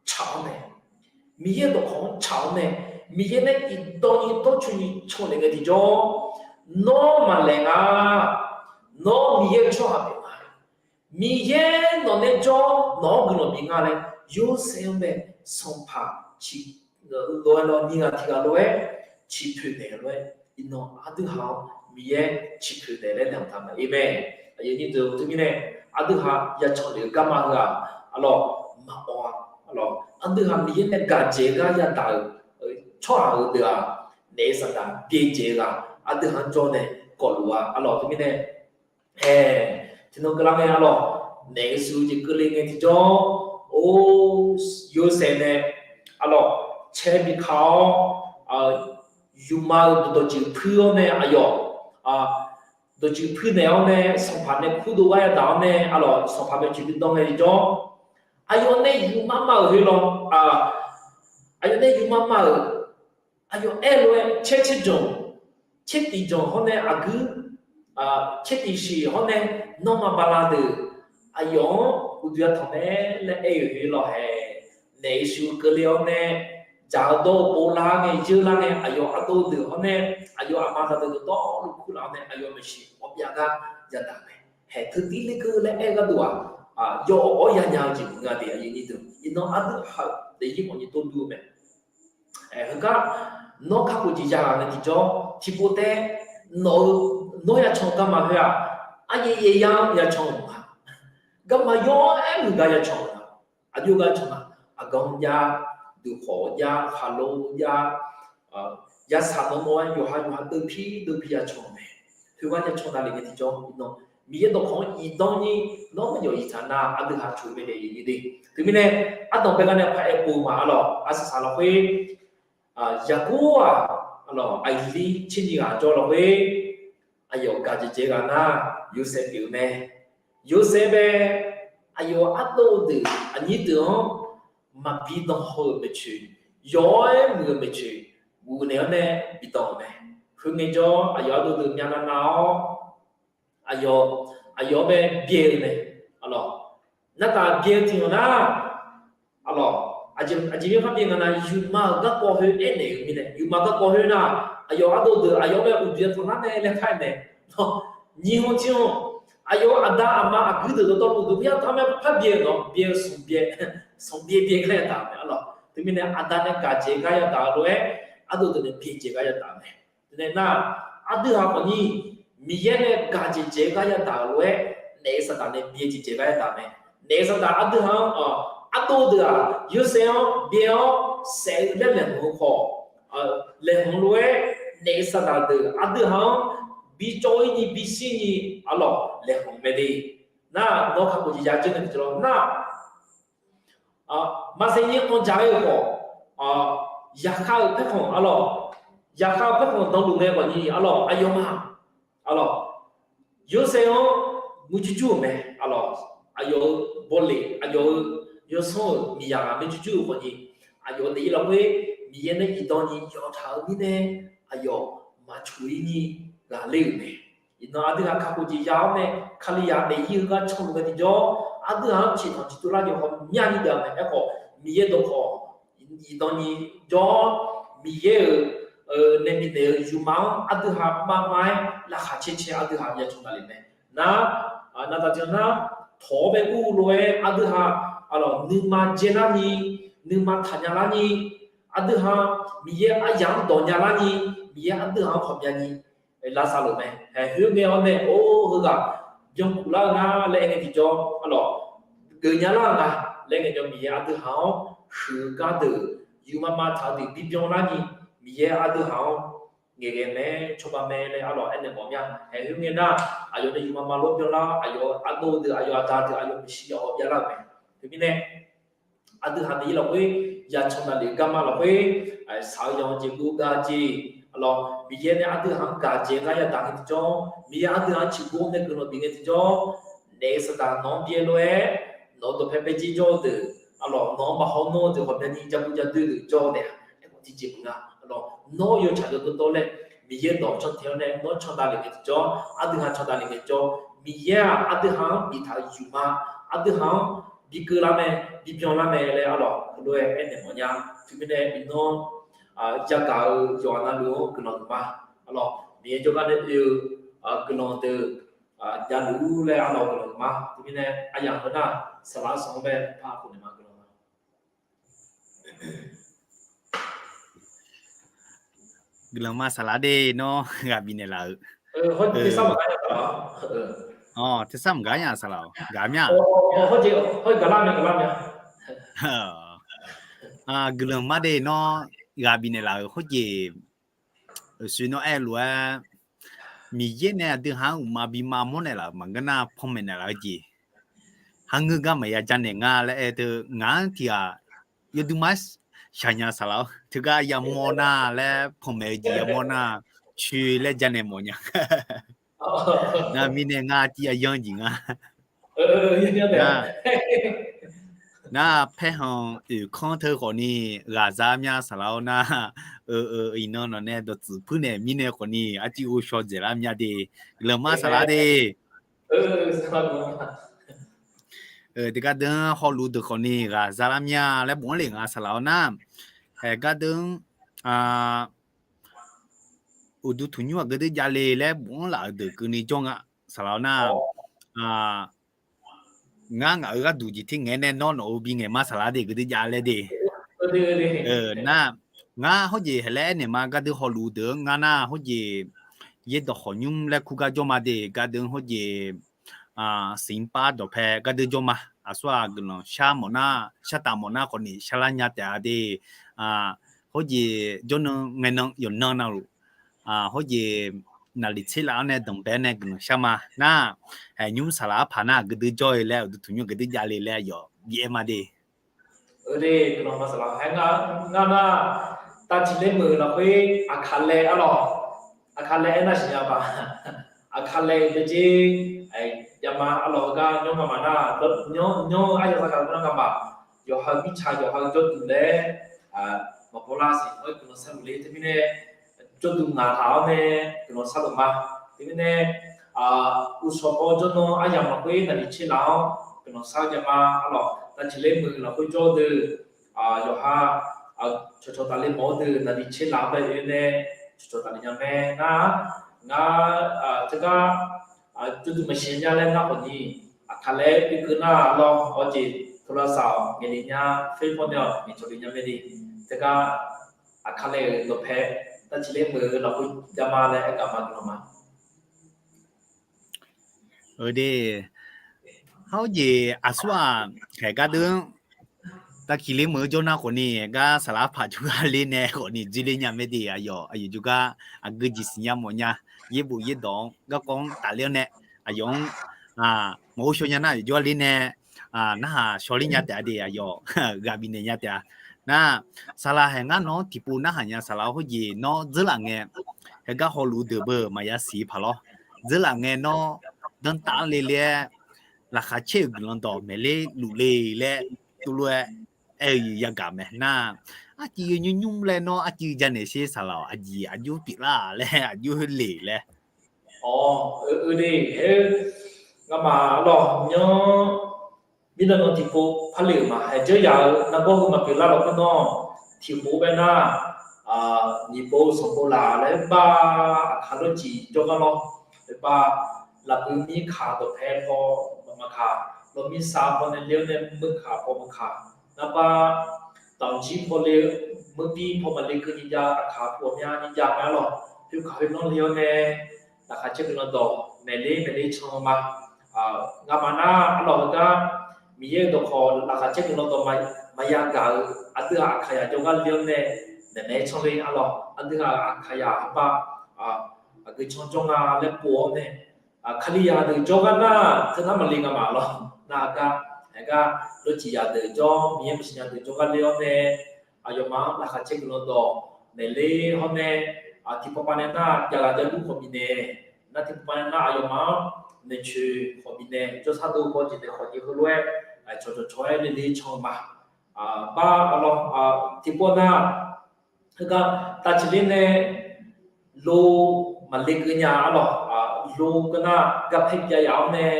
tsaq-awr mae, Miqyaer dawqkawq-anr tsaq-awr mae, Miqyaer nae iqdawr ni dawrcoeni can naeq ngae tiqjawr, nawr maqlaeq nga. Nawr Miqyaer-euq tsawrhaq pyeuf nga. Miqyaer nawq nae jawr, nawq-anr guiqlanq bif nga laer, Yorsaev-anr mae, sanqpaq ciq lof-aer lawr, nyiq ghaq tiq ghaq lof-aer ciqpoeq naeq lof-aer, iqnan aqdui haq-anr Miqyaer ciqpoeq naeq laer naeq-anr taq mae. Aqyuif aqnyir deuq, teumirnae aqdui haq yacan lef-eu garma heu-aq, arlawq, maqawq-a. Arlawq, aqdui haq Miqyaer nae gaq dzaeq-eu gar yadaq-euq tsawrhaq heudeuq-aq, naef Saqdaq byaerdzaeq-eu ghaq aqdui haq-anr jawr nae kawvluf-a. Arlawq, teumirnae, ae, tiqnan keuvlar ngae, arlawq, naef-eu shuif-eu jeq keuvle ngae tiqjawr, or, Yorsaev nae, arlawq, caer bika-awr, yufma-euq dawqtawq ceuq puir-awr nae aqyawf, dawqceuq puir naeq-awr nae sanqpaq nae kurdov gar yadaq-awr nae, arlawq, sanqpaq bae ceuq bi dan ngae tiqjawr, aqyawf nae yufma ma-euq heu lawr, aqyawf nae yufma ma-euq, aqyawf aer-eu lof-aer caer caer janq, caer tiq janq hawr nae aqguir, caer tiq shiq hawr nae nanrma bala deuq aqyawf-anr uqduq yatanq mae laer aer-euq heu lawr hae. Naef-eu shuif keuvle-awr nae, dzaq-eu dawr-eu povlar ngae, yeur lar ngae, aqyawf ardov deuq hawr nae, aqyawf aqma zaqdeuq dawqtawvluf kurlaf-awr nae, aqyawf maeqshi ghawqmyav gar yadaq mae. Haeq teutiv lekeuv laer aer-eu gharduq-aq, yawawq-awr yanya-eu jeq maqngeur-a de. Aqyuif aqnyir deuq, iqnan aqdui haq daefzir mawfni tov dur-eu mae. Heugar, nawr kakhof jeq ya ghaq nae tiqjawr tiqpov taef, nawq-eu, nawr yacan garma khoer-aq, aryaer yaer yar-anr yacan-euq ma. Garma yawr-aer muiq gar yacan-euq ma. Aqjox gar can ma. Aqganq jav, deuqkhawq jav, khaqlo jav, yasaq nanmawr-aer yawqha yawqha deuvpir deuvpir yacan-euq mae. Khoergar yacan davlef ngae tiqjawr iqnan, Miqyaer dawqkawq-anr iqdan ni nawr maqyawf iqtaq nar aqdui haq coq mae daef-eu de. Teumirnae, ardanq bae gar nae paq-aer pov-eu ma. Arlawq, arsaq saq lafkhoer, Yaqkov-aq, arlawq, aqyuif lir tser nyiq ghaq jawr lafkhoer, aqyawf gaq jeq dzaeq ghaq nar, Yorsaev pyeuf-eu mae. Yorsaev bae, aqyawf ardov deuq aqnyir deuq-anr maqbi dan haw-euq maeqtsoeq, yawr-aer muiq-eu maeqtsoeq, guf naeq-awr nae bi dan-euq mae. Khoerngae jawr, aqyawf ardov deuq myavnav nav-awr, aqyawf, aqyawf-anr bae byae-eu mae. Arlawq, nartaf byae-eu tiq-anr nar, arlawq, aqjeq mirkhanr byae nga nar, yufma-euq garkawv khoer aernaeq-eu mirnae, yufma garkawv khoer nar, aqyawf ardov deuq aqyawf-anr bae uqduq yatanq lar mae laer kar-aer mae. Nyiq hmq tiq hmq, aqyawf-euq aqda aqma aqguir deuq dawqtawvluf uqduq yatanq lar mae par byae-eu nawq, byae-eu sanqbyae, sanqbyae byae gar yadaq-eu mae. Arlawq, teumirnae aqda nae gaq jeq gar yadaq-eu lof-aer, ardov deuq nae byae jeq gar yadaq-eu mae. Teunae nar, aqdui haq khawfni, Miqyaer nae gaq jeq dzaeq-eu gar yadaq-euq lof-aer, naef-eu Saqdaq nae byae jeq dzaeq gar yadaq mae. Naef-eu Saqdaq aqdui haq-anr, ardov deuq-aq, Yorsaev-anr byae-awr saef-eu laer laeqhmq-eu khawf, laeqhmq lof-aer, naef-eu Saqdaq deuq aqdui haq-anr bi cawv-ir ni bishir ni, arlawq, laeqhmq mae de. Nar, nawr kakhof jeq ya dzeur nae tiqjawr nar, maqsaef nyir anr dzaq-aer-eu khawf, yaqkhav-euq paerkhanq, arlawq, zaqkhav-eu paerkhanq danluf ngae khawfni arlawq aqyawfmaf, arlawq, yawshaev-anr muir jurjur-euq mae, arlawq, aqyawf-euq bawleq aqyawf-euq yawsanr-euq miqzaq ghaq muir jurjur-euq khawfni, aqyawf daef-ir lafkhoer Miqyaer nae iqdan ni yawtaq-eu mirnae aqyawf maqcoq-ir ni ghaqler-euq mae. Iqnan aqdui ghaq kakhof jeq ya-awr nae Kalizaq daef-ir-eu gar canluf ghae tiqjawr, aqdui ghaq-anr ciqtanq ciqtuv lar jeq ghawqmyani daef-a mae. Aerkhawf Miqyaer dawqkawq iqdan ni jawr-awr, Miqyaer-euq nae bifnaeq-eu yufma-anr aqdui ghaq maqmav-aer laqkhaq caer caer aqdui ghaq yacan daqlef mae. Nar, navtaq tiqnan nar, tawq-awr bae ur lof-aer aqdui ghaq, arlawq, nuima dzae larni, nuima taqnya larni, aqdui ghaq Miqyaer aryaq-anr dawq nya larni, Miqyaer aqdui ghaq-anr hawqbya ni lavsav luf mae. Haeq khoerngae-awr nae or heughaq byankuf lar-eu nga laer aer ngae tiqjawr, arlawq, geufnya lar-eu nga laer ngae jawr, Miqyaer aqdui ghaq-anr huiq-eu gardeuq, yufma ma taq-eu deuq bibyan larni, Miqyaer aqdui ghaq-anr ngaeqghae mae, cawba mae laer arlawq aernaeq mawf mya. Haeq khoerngae nar, aqyawf nae yufma ma lof byan lar, aqyawf ardov deuq, aqyawf aqda deuq, aqyawf maeqshi yaf hawqbya lar-euq mae. Teumirnae aqdui ghaq daef-ir lafkhoer, yacan daqlef-eu garma lafkhoer, shaq-eu yanq jeq gov gav jeq, arlawq, Miqyaer nae aqdui ghaq-anr gaq jeq gar yadaq ngae tiqjawr, Miqyaer aqdui ghaq-anr ciqgov nae guiqlanq bif ngae tiqjawr, naef saqdaq nawq-anr byaer lof-aer, nawq-eu dawqpae paerjir jawr-eu deuq, arlawq, nawq-anr maqhaw nawr-eu deuq hawqbya ni jaguv jadoer deuq jawr-eu naeq-aq, aerkhawf tiqjeq maqnga, arlawq, nawr yawtsaq dawrdawr laer, Miqyaer dawq cantae-awr nae nawr candaqlef ngae tiqjawr, aqdui ghaq candaqlef ngae tiqjawr, Miqyaer-aq aqdui ghaq-anr biftaq-eu yufma, aqdui ghaq-anr bikeuv lar mae, bibyan lar mae laer arlawq, heulof-aer aernaeq mawf nya. Teumirnae iqnan yagaq-eu yawqha navluf-anr guiqlanq huiqma, arlawq, Miqyaer jawrgar nae oe-eu guiqlanq deuq javluf-ur laer arlawq guiqlanq huiqma. Teumirnae aryamq heu nar, saqlaq-anr sanq-anr bae par khof naeq ma guiqlanq ma. Guiqlanq ma saqlaq de, nawr ghaq bifnaeq laf-euq. Tersar maqgar nya saqlaq-awq, gaq mya. Guiqlanq ma de, nawr ghaq bifnaeq laf-euq khoerjeq, oeqsoe nawr aer-eu lof-aer, Miqyaer nae aqdui ghaq-anr uqma bima mawr naeq laf-euq maqngeur nar, panmaeq naeq laf-eu jeq, hangeur gar maqya janaeq nga laer aer teu ngaq-anr tiq ghaq yawdui ma shaqnya saqlaq-awr, teugar yamawr nar laer panmaeq-eu jeq yamawr nar, coer laer janaeq mawf nya. Nar mirnae ngar tiv ya yanr jeq nga. Nar, nar paerkhanq oeqkanr teu khawfni ghaqza mya saqlaq-awr nar, eu, iqnan nawq nae dawqtsuif puir naeq mirnae khawfni arciv ghovshaw dzaeqlar mya de. Guiqlanq ma saqlaq de. Teugar deuq-anr hawluf deuq khawfni ghaqza lar mya laer bof-anr le nga saqlaq-awr nar, haeq gar deuq-anr uqduq tuqnymr aqgeu deuq javle laer bof-anr laf-euq deuq keuvni jawr nga saqlaq-awr nar, ngar ngaq-euq gharduq jeq ter ngaeq nae nawr nawq-euq bingaeq ma saqlaq de, geu deuq jav laer de. Nar, ngar hawrjeq haeq laer aernaeq ma, gar deuq hawluf deuq-anr ngar nar hawrjeq yaerdawq khawqnymr laer kur gar jawr ma de, gar deuq-anr hawrjeq siqpar dawqpae gar deuq jawr ma. Aqsur-aq guiqlanq shar mawf nar, shar taf mawf nar khawfni sharlar nya taef-a de. Hawrjeq jawrnan ngaenan yawqnan navluf, hawrjeq naqliq tser laf-anr nae danqbae-anr nae guiqlanq shar ma nar, haeq nymr saqlaq arpaq nar geu deuq jawr-eu laer uqduq tuqnymr geu deuq javle laer aqyawf bi aer ma de. Guiqlanq ma saqlaq-awr, haeq ngar nar, tavciq ler meuq lafkhoer Aqkaqlae arlawq, Aqkaqlae aernar siqnya ba, Aqkaqlae-euq deuqjeq javma arlawq heugar nymr ngamaf nar, nymr aryaq zagaq nar ngamaf, yawqha-eu mirtsaq yawqha-eu jawrduq laer maqbaw lar siq, hawr-eu guiqlanq sharluf le teumirnae jawrduq ngaq taq-awr nae guiqlanq sharluf ma. Teumirnae uqshawq baw jawrnan aryamq lafkhoer naqliq tser laf-anr guiqlanq shar javma arlawq, tavciq ler meuq lafkhoer jawr-eu deuq, yawqha cawqcawq tafle mawf-eu deuq naqliq tser laf-anr bae oe nae cawqcawq tafle nya mae nar, ngar teugar jawrduq maqsiq nya laer nar khawfni, Aqkaqlae-aer bi keuv nar lawr, awqjeq tawlavsaq-awq, ngaeqle nya, faer pawnae-awq, ngaeqcawq le nya mae de. Teugar Aqkaqlae-euq dawqpae tavciq ler meuq-eu lafkhoer javma laer aergaq ma guiqlanq ma. Eur de, hawrjeq aqsur-aq, khaeq gar deuq-anr tavciq ler meuq-eu jawr nar khawfni, gar saqlaq arpaq jawrgar ler nae khawfni dzoerler nya mae de. Aqyawf aqyawf jawrgar aqgeu jeq siqnya mawfnya, yaerbof yaerdawq-anr garkawv-anr tafler-awr nae, aqyawf-anr maqghov shaw nya nar aqyawf jawrgar ler nae narhaq shawler nya taef-a de. Aqyawf ghaq bifnaeq nya taef-a. Nar, saqlaq haeq ngar nawr tiqpov narhaq nya saqlaq-awr, khoerjeq nawr dzeurlaf ngae, heugar hawluf deuq beu maqya siq paq lawr. Dzeurlaf ngae nawr danrtav-anr le le-aer, laqkhaq caer-euq guiqlanq dawq maeqler luf le laer, tuvlof-aer aer-eu yagaq mae nar, arcuiv yawnymr nymr laer nawr arcuiv janaeq sher saqlaq-awq, aqjeq aqjox pyeuflar laer, aqjox le laer. Awq, eu, eu de, heu, ngamaf lawq nymr, mirnae nan tiqpov parle-euq ma, haeq dzeur yaq-eu nargawr heu maqpyeuf lar lawq khoer nawr, tiqkhof bae nar, nyiq pov sanqpov laf laer bar, aqkaq lawrcif jawrgar lawr, bar, lafbui mirkaq dawqpae paw maqkaq, lawr mirsav paw nae le-awr nae meuq kaq paw maqkaq, narbar, damqjir paw le-eu, meurbir paw maqle keuv nyiq jav, aqkaq paw ghawqmyani jav mae-ar lawq, khoerkaq khoernan le-awr nae, laqkhaq caer guiqlanq dawq maeqler maeqler can-eu ma. Ngamaf nar arlawq heugar, Miqyaer-euq dawqkawq laqkhaq caer guiqlanq dawq maqya gaq-eu aqdui-aq, aqkaqyaq jawrgar le-awr nae, maeqnaeq-aer canr le arlawq, aqdui-aq, aqkaqyaq heubar, aqgeu can jawr nga laer pov-awr nae, Kalizaq deuq jawrgar nar teunar maqle ngamaf lawr nar gar, aergar, lawrcif zaqdeuq jawr, Miqyaer maqsiq nya deuq jawrgar le-awr nae, aqyawfmaf-anr laqkhaq caer guiqlanq dawq maeqler hawr nae, tiqpavpav nae nar javlaf javlur khawf bifnaeq, nar tiqpavpav nae nar aqyawfmaf-anr noeqcoeq khawf bifnaeq, jawrsar dov baw jeq naeq khawf jeq heulof-aer, cawqcawq cawq-aer le le can-eu ma. Bar arlawq, tiqpov nar, heugar tavciq ler nae lo maqle keuv nya arlawq, lo keuv nar garpaer jav yaf-awr nae,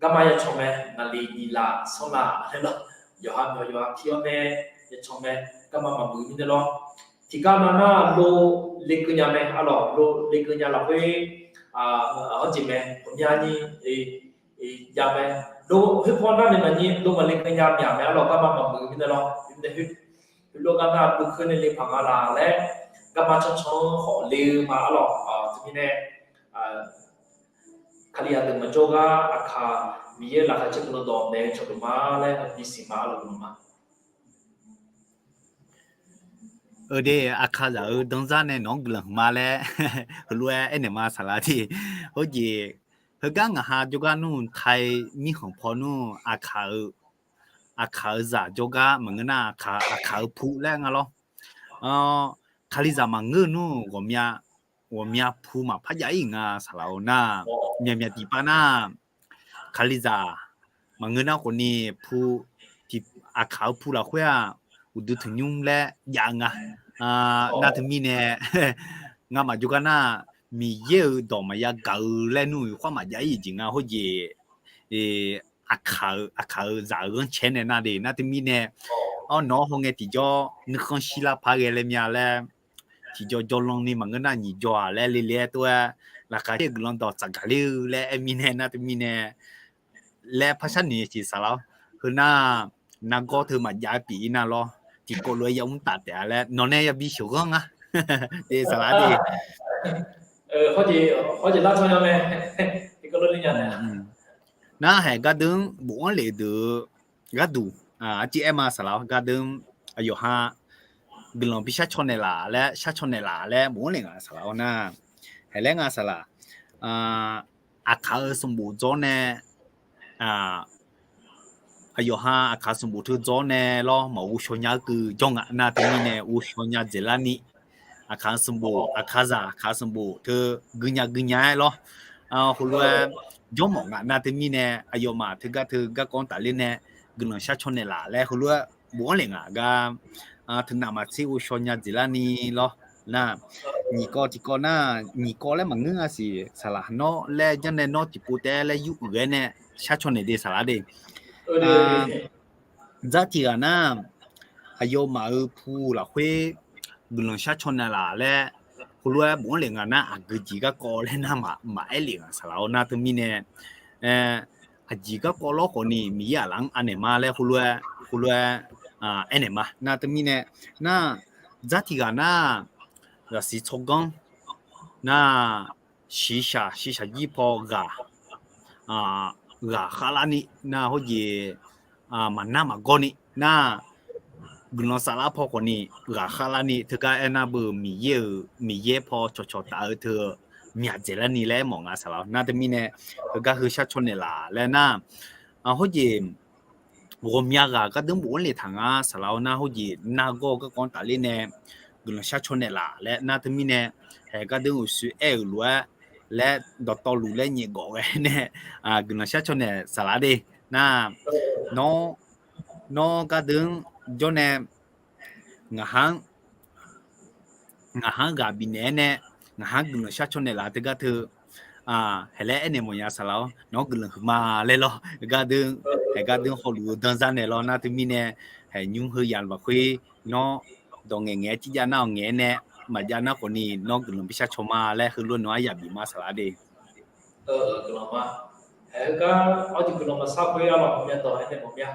garma yacan mae, ngaqli nyiq laf sanr laf laer lawr, yawqha myawq yawqha pir-awr nae yacan mae, garma maqmuiq mirnae lawr. Tiqgar nav nar lo le keuv nya mae arlawq, lo le keuv nya lafkhoer, hawr jeq mae, ghawqmyani jav mae, lo khoerpaw nar nae maqnyir lo maqle keuv nya myaq mae arlawq, garma maqmuiq mirnae lawr, mirnae heulof gar nar dovkeuv nae le paq nga laf laer, garma cancan-anr khawf le-eu ma arlawq, teumirnae, Kalizaq deuq maqjawr gar aqkaq Miqyaer laqkhaq caer guiqlanq dawq maeq-eu cawqdeuq ma laer bisiq ma arlawq guiqlanq ma. Eudeuq aqkaqzaq-euq danzar nae nawq-anr guiqlanq huiqma laer heulof-aer aernaeq ma saqlaq de. Hawr jeq, heugar ngaq ha jawrgar nmr, Taiq mirkhanq paw nmr, aqkaq-eu, aqkaq-eu zaq jawrgar maqngeur nar, aqkaq-eu pu laer nga lawr. Kalizaq maqngeur nmr, ghawqmya, ghawqmya pu maqpar jav-ir nga saqlaq-awr nar, myaqmyaq tiqpav nar, Kalizaq maqngeur nar khawfni pu, aqkaq-eu pu lafkhoer-aq, uqduq tanqnymr laer jav-eu nga. Nar teumirnae, ngamaf jawrgar nar, Miqyaer-euq dawq maqya gaq-eu laer nmr-euq khoer maqjav-ir jeq nga hawr jeq, aqkaq-eu, aqkaq-eu zaq-euq ghanrcae nae nar de, nar teumirnae, arnawq-anr hawngae tiqjawr nuikhanr shirlar paq ghae laer mya laer, tiqjawr jawrlanni maqngeur nar nyiq jawr-aq laer le le-aer tov-aer, laqkhaq caer guiqlanq dawq tsafgaq ler-eu laer aer mirnae nar teumirnae, laer par sharnoeq-a siq saqlaq-awr. Heu nar, nargawr teu maqjav-aer pyeuf-ir nar lawr, tiqkawv lof-aer yamr taf taef-a laer nawq nae yabi sheuqghanr nga. De saqlaq de. Hawr jeq lar can nya mae. Nar haeq gardeuv-anr bofanr lef deuq-eu gharduq, arciv aer ma saqlaq-awr gardeuv, aqyawf ha guiqlanq bi shar caw naeqlaf laer, shar caw naeqlaf laer bofanr lef nga saqlaq-awr nar, haeq laer nga saqlaq, aqkaq-eu sanqbof dzawr nae, aqyawf ha aqkaq sanqbof teu dzawr nae lawr, maqghov shaw nya-eu keuv jawr nga nar teumirnae ghovshaw nya dzaeqlarni, aqkaq sanqbof, aqkaqzaq aqkaq sanqbof teu guinya guinya-aer lawr, heulof-aer jawrmawf nga nar teumirnae aqyawfmaf teugar teu garkawv-anr tafler nae guiqlanq shar caw naeqlaf laer heulof-aer bofanr lef nga gar, teunav maqtser ghovshaw nya dzaeqlarni lawr. Nar, nyiq kawv tiqkawv nar, nyiq kawv laer maqngeur-a siq saqlaq, nawr laer janr nae nawr tiqpov taef-aer laer yur uiq-aer nae shar caw naeq de saqlaq de. Dzar tiq ghaq nar, aqyawfmaf-euq pu lafkhoer guiqlanq shar caw naeqlaf laer heulof-aer bofanr lef nga nar, aqgeu jeq garkawv laer nar maqaer lef nga saqlaq-awr nar teumirnae, aqjeq garkawv lawr khawfni Miqyaer aqlaf-anr anaeq ma laer heulof-aer, heulof-aer aernaeq ma nar teumirnae, nar, dzar tiq ghaq nar, zaqsiq tsawrganr nar, shiqshaq shiqshaq jir paw ghaq, ghaq khavlarni nar hawr jeq, maqnar maqgawrni nar, guiqlanq saflar paw khawfni ghaq khavlarni teugar aernar beu Miqyaer-euq, Miqyaer paw cawqcawq taf-eu teu myaq dzaeqlarni laer aermawf nga saqlaq-awr nar teumirnae, heugar heu shar caw naeqlaf laer nar, hawr jeq ghawqmya ghaq gardeur bof-anr le taq nga saqlaq-awr nar, hawjeq nargawr-eu garkawv-anr tafler nae guiqlanq shar caw naeqlaf laer nar teumirnae, haeq gardeur uqshoe aer-euq lof-aer laer dawqtawvluf laer nyaef gawf ghae nae guiqlanq shar caw naeq saqlaq de. Nar, nawr, nawr gardeur-anr jawr nae ngaq ha-anr ngaq ha-anr ghaq bifnaeq-aer nae, ngaq ha-anr guiqlanq shar caw naeqlaf teugar teu, haeq laer aernaeq mawfnya saqlaq-awr nawq-anr guiqlanq huiqma laer lawr. Gardeur, haeq gardeur hawluf-eu danzar naeq lawr nar teumirnae, haeq nymr heu yamq lafkhoer nawr dawq ngaeq ngaeq-aer tirjav nar-awq ngaeq-aer nae, maqjav nar khawfni nawr guiqlanq bishar caw ma laer heulof nawq-anr yaq bif ma saqlaq de. Guiqlanq ma. Haeq heugar awr jeq guiqlanq maqsar khoer arlawq, myav dawq aernaeq mawf myav.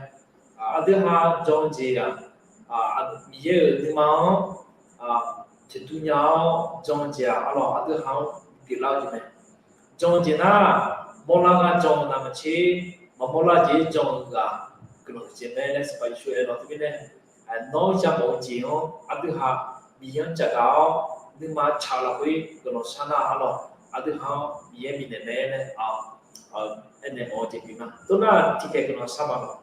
Aqdui ha jan-eu jeq-aq, Miqyaer-euq nuima-anr tiqtuv nya-awr jan-eu jeq-aq arlawq, aqdui ha-anr pyeuflar-eu jeq mae. Jan-eu jeq nar, mawrlar gar jan-eu navmaqtser, maqmawr lar jeq jan-eu ghaq guiqlanq jeq mae laer Sanqpaq Yeqsur aer lawr teumirnae, nawr yamawf-eu jeq-anr aqdui ha Miqyaer-anr caqgaq-awr nuima tsaq lafkhoer guiqlanq shar nar arlawq, aqdui ha-anr Miqyaer bifnaeq mae laer aernaeq mawf-eu jeq pyeuf ma. Tov nar tiqkhaeq guiqlanq shar ma lawq.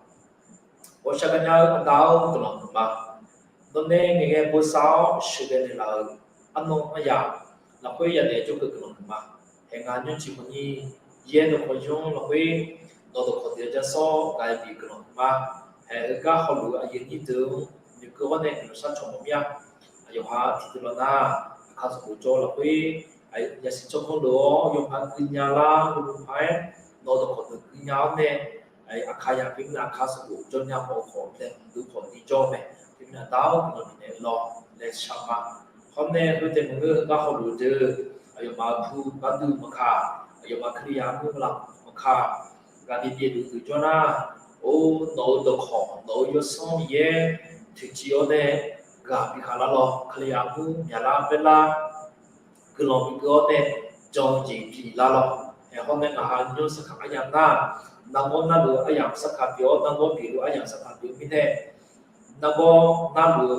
Ghawqshaq gaqnya-eu Aqda-or guiqlanq huiqma. Nawqnae ngaeqghae bosav-awr sheuqghae naeqlaf-euq arnan aryaq lafkhoer yadaef jawrgeuf guiqlanq huiqma. Haeq ngaq nymrciq khawfni yaer dawqkawq yur lafkhoer nawq-eu dawqkawq deuq-anr ja sawr gaq-aer bif guiqlanq huiqma. Haeq heugar hawluf-eu aqyuif aqnyir deuq-anr noeqkeuv hawr nae guiqlanq shar caw mawf mir-a. Aqyawf ha tiqdeuq lawq nar, aqkar sanqbof jawr lafkhoer yasiq tsawrganr lof-awr yawqha gui nya lar-eu paq-aer, nawq-eu dawqkawq deuq gui nya-awr nae, aqkar yaq pyeuf mirnae aqkar sanqbof jawr nya paw khawf laeqhmq deuq khawf ni jawr-eu mae. Teumirnae Aqda-or guiqlanq bifnaeq-eu lawq laer shar ma. Hawr nae heu taeq maqngeur heugar hawluf-eu deuq, aqyawfmaf-eu pu gharduq maqkaq, aqyawfmaf Kalizaq armur lavmaqkaq, ghaqbi byaev luf deuq jawr nar, or nawq-eu dawqkawq nawq-eu yawsanr Miqyaer toeqciv-awr nae ghaq bi khaq lar lawq. Kalizaq armur myaqlar baerlar guiqlanq bikeuv-awr nae jan-eu jeq bi lar lawq. Aerkhawf nae ngaq ha nymr sarkaq aryamq nar, nargawr narluf-eu aryamq sarkaq pyeuf-awr nargawr pyeufluf aryamq sarkaq pyeuf-eu mirnae, nargawr narluf-eu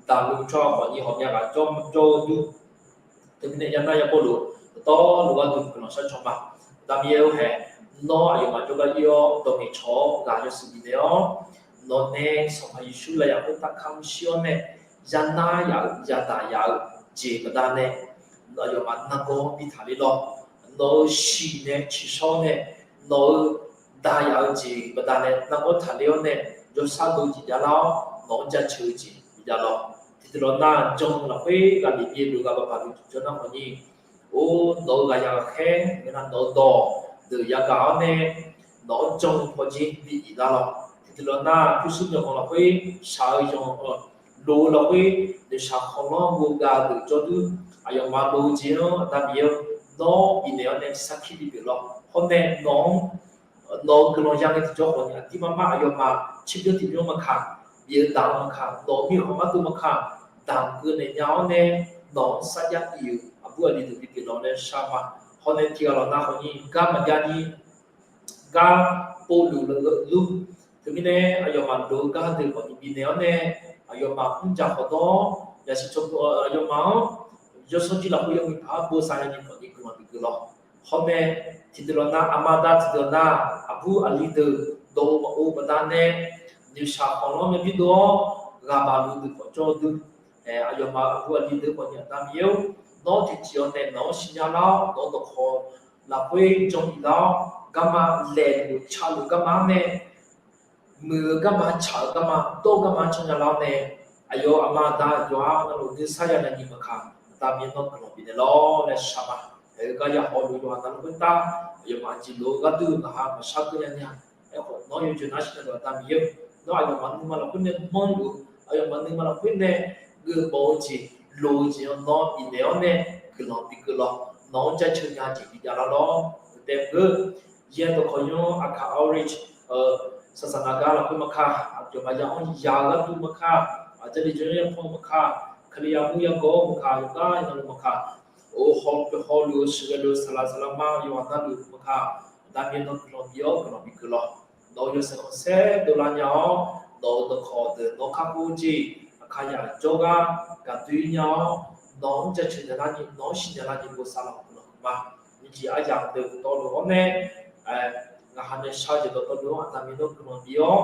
daqluf tsawrhaq khawfni ghawqmya ghaq jawr jawr-eu dur. Teumirnae yanar yabawlof dawqtawvluf gharduq guiqlanq shar caw ma. Aqda Miqyaer-or haeq, nawr aqyawfmaf jawrgar ir-awr dawq ngaeqcawq-awr ghaq yawshuif bifnaeq-awr, nawq nae Sanqpaq Yeqsur lavyaf khoertav kamq shir-awr nae, yanar yaf-euq yadaq yaf-eu jeq baqdanae, aqyawfmaf nargawr bi taqler lawq. Nawq-euq shiq nae ciqshawr nae, nawq-eu daq yaf-eu jeq baqdanae nargawr taqler-awr nae, yawshar dov jeq javlar-awr nawq-anr jaceuq-eu jeq javlawq. Tiqdeuq lawq nar jan lafkhoer ghaqbif byaev luf ghaq baq baq luf jeq jawr nar khawfni, or nawq-eu ghaqyaq ghaqkhaer ngeur nar nawq-eu dawq deuq yagaq-awr nae, nawq-anr jan-eu pawdzer bi iq lar lawq. Tiqdeuq lawq nar pyurshuir myawqganq lafkhoer shaq-eu yanq-eu loq-eu lafkhoer noeqshaq khanqlanr ghovgav deuq jawr dur. Aqyawfmaf loq-eu jeq-anr Aqda Miqyaer-or, nawr bifnaeq-awr nae sarkir bipyeuf lawq. Hawr nae nawq-anr nawq-eu guiqlanq ya ngae tiqjawr khawfni aqdirmar mar aqyawfmaf tserbymr tiqbymr maqkaq, bif-eu damq-eu maqkaq, nawq-eu mirkhanq mardov maqkaq, damq keuv naeq nya-awr nae, nawq-anr sarjax iq-euq aqbur aqli deuq bipyeuf lawq laer shar ma. Hawr nae tiqghaq lawq nar khawfni gar maqjav ni gar povluf luf, teumirnae aqyawfmaf loq-eu gar deuq khawfni bifnaeq-awr nae, aqyawfmaf mrjaq khawqdawr-awr yasiq tsawrganr aqyawfmaf-anr yawsanr jir lafkhoer yawmuiq paq-aer bosav nya ni khawfni guiqlanq bikeuv lawq. Hawr nae tiqdeuq lawq nar aqma aqda tiqdeuq lawq nar aqbur aqli deuq dawq-eu maqov baqdanae, noeqshaq khanqlanr nae birdov-awr ghaq baq luf deuq khawf jawr-eu dur. Aqyawfmaf aqbur aqli deuq khawfni Aqda Miqyaer-or, nawr tiqjeq-awr nae nawq-anr siqnya lar-awr nawq-eu dawqkawq lafkhoer jan iq lar-awr garma laeqluf caqluf garma-anr nae muiq-eu garma caq-eu garma dawr garma-anr cannya lar-awr nae, aqyawf aqma aqda yawqha navluf nuisar ya nya ni maqkaq, Aqda Miqyaer nawr guiqlanq bifnaeq lawq laer shar ma. Aqyawf gar ya hawluf yawqha navluf khoertav aqyawfmaf jeq lof-eu gharduq ngaq ha maqshar keuv nya nya. Aerkhawf nawr yawjeq nar shir nya-eu Aqda Miqyaer-or, nawr aqyawfmaf nuima lafkhoer nae manr luf-eu, aqyawfmaf nuima lafkhoer nae geufmawf-eu jeq loq-eu jeq-anr nawr bifnaeq-awr nae guiqlanq bikeuv lawq. Nawq-anr jaceuq nya jeq bijav lar lawq. Taef-aer yaer dawqkawq nymr Aqkaq Outreach, saqsaq naqgar lafkhoer maqkaq, aqyawfmaf ya-anr ya-eu gharduq maqkaq, aqjeq li jawr-anr yapanr-eu maqkaq, Kalizaq mur yagawv-awr maqkaq, yawqgar navluf maqkaq, or hawluf-eu sheuqghae luf saqlaq saqlaq ma yawqha navluf maqkaq, Aqda Miqyaer nawr guiqlanq bif-awr guiqlanq bikeuv lawq. Nawq-eu yawshaef khanqsaer dovlar nya-awr, nawq-euq dawqkawq deuq nawq kakhof-eu jeq aqkaq yaq jawrgar gaqdoer nya-awr, nawq-anr jaceuq nya lar ni nawq-anr siqnya lar ni bosav laf guiqlanq ma. Nyiq jeq aryamq deuq dawqtawvluf-awr nae, ngaq ha nae shar-eu jeq dawqtawvluf-anr Aqda Miqyaer nawr guiqlanq bif-awr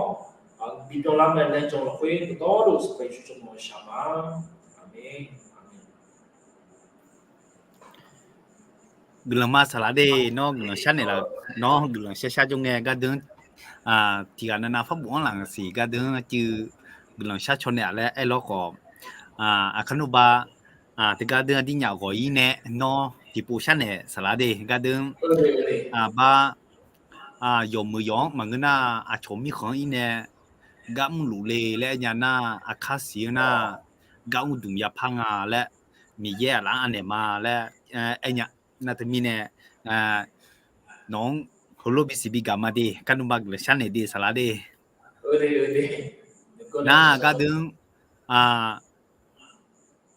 Bibyan lar mae laer jan lafkhoer dawqtawvluf Sanqpaq Yeqsur tsawrmyanr shaq ma. Aqmeq. Aqmeq. Guiqlanq ma saqlaq de. Nawr guiqlanq shar naeqlaf, nawr guiqlanq shar shar jawr ngae gardeuv, tiqghaq navnav par bofanr laf siq gardeuv cuiv guiqlanq shar caw naeq-aq laer aerlawr khawf, aqkar nmr ba, teugar deuv-anr dirnyaf ghawq-ir nae nawr tiqpov shar naeq saqlaq de gardeuv, bar, yawmuiq yawq-anr maqngeur nar aqcawq mirkhanq-anr ir nae gar mrluf le laer aernya nar, aqkar siq-eu nar gar mr dmq yapar nga laer, Miqyaer aqlaf-anr anaeq ma laer aernya. Nar teumirnae nawq-anr heulof bisiq bigaq ma de, kar nmr ba guiqlanq shar naeq de saqlaq de. Nar gardeuv-anr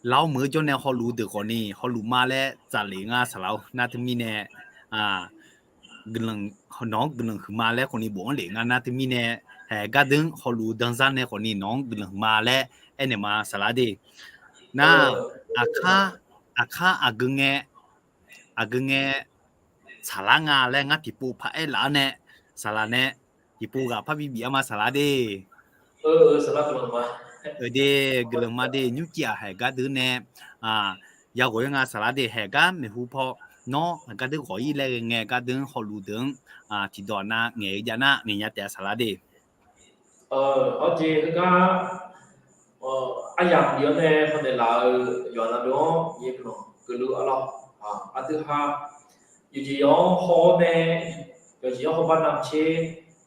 lar-awr meuq-eu jawr nae hawluf deuq khawfni hawluf ma laer tsaqlef nga saqlaq-or. Nar teumirnae nawq-anr guiqlanq huiqma laer khawfni bofanr lef nga. Nar teumirnae haeq gardeuv-anr hawluf danzar nae khawfni nawq-anr guiqlanq huiqma laer aernaeq ma saqlaq de. Nar aqkar, aqkar aqgeu ngae, aqgeu ngae tsaqlar nga laer ngar tiqpov paraer laf-awr nae, saqlaq nae tiqpov ghaq parbi bif-a ma saqlaq de. De, guiqlanq ma de. Nymrcif-aq haeq gardeuv nae yaghawq-ir nga saqlaq de. Haeq gar maeqhu paw nawr haeq gardeuv ghawq-ir laer ghae ngae gardeuv-anr hawluf deuq-anr tiqdawq nav ngaeq-eu jav nar ngaeq nya taef-a saqlaq de. Awr jeq heugar aryamq bif-awr nae hawnaeq laf-euq yawqha navluf-anr Miqyaer guiqlanq keuvluf arlawr. Aqdui ha yawqjeq yawq-anr haw-awr nae, yawqjeq yawq-anr hawbar navmaqtser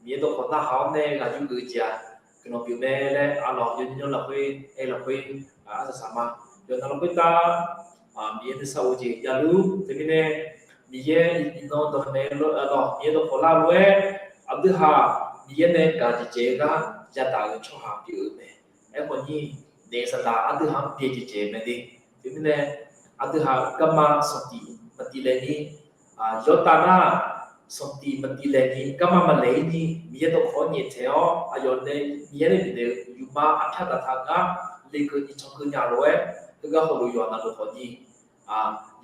Miqyaer dawqkawq narhaq-awr nae ghaq yurgeuf-eu jeq-aq guiqlanq pyeuf mae laer arlawq yawnyir nymr lafkhoer aer lafkhoer arsaq saq ma. Yawqha navluf khoertav Miqyaer nuisar of-eu jeq javluf teumirnae Miqyaer iqnan dawq naeq-eu arlawq Miqyaer dawqkawq lar lof-aer aqdui ha Miqyaer nae gaq jeq dzaeq-eu gar yadaq-eu tsawrhaq pyeuf-eu mae. Aerkhawf ni, naef saqdaq aqdui ha-anr byaeq jeq dzaeq mae de. Teumirnae aqdui ha garma sanqtif maqtiv laeq ni, yawtav nar sanqtif maqtiv laeq ni garma maqlaeq-ir ni Miqyaer dawqkawq-anr nyaeftaeq-awr aqyawf nae Miqyaer nae bifnaeq-eu yufma arpyar daqtaq gar lekeuv ni cankeuv nya lof-aer heugar hawluf yawqha navluf khawf ni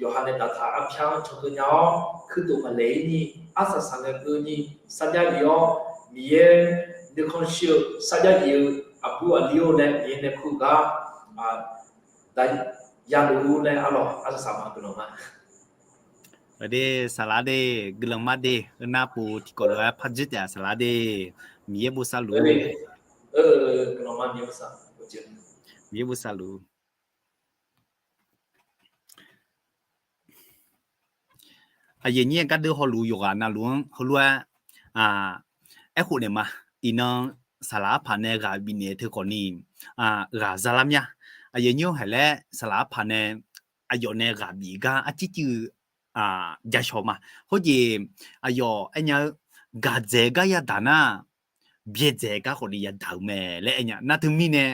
yawqha nae daqtaq arpyar-anr cankeuv nya-awr kuirtof maqlaeq-ir ni arsaq saq ngae keuvni sarjax lef-awr Miqyaer nuikhanr shir-eu sarjax lef-eu aqbur aqli-or laer Miqyaer nae kur-eu gar yaluf-ur laer arlawq arsaq saq ma guiqlanq ma. Aqde saqlaq de, guiqlanq ma de, heunar pov tiqkawv lof-aer par dzoer taef-a saqlaq de. Miqyaer bosav luf-ur. Miqyaer bosav luf-ur. Aqyuif aqnyir gardeur hawluf yawqghaq navluf-anr heulof-aer aerkhof naeq ma. Iqnan saqlaq arpaq nae ghaq bifnaeq teu khawfni ghaq zalar mya. Aqyuif aqnyir-anr haiq laer saqlaq arpaq nae aqyawf nae ghaq bif gar arcir civ-eu jashawq ma. Khoerjeq aqyawf aernya-eu gaqdzaeq gar yadaq nar byaerdzaeq gar khawfni yadaq-euq mae laer aernya. Nar teumirnae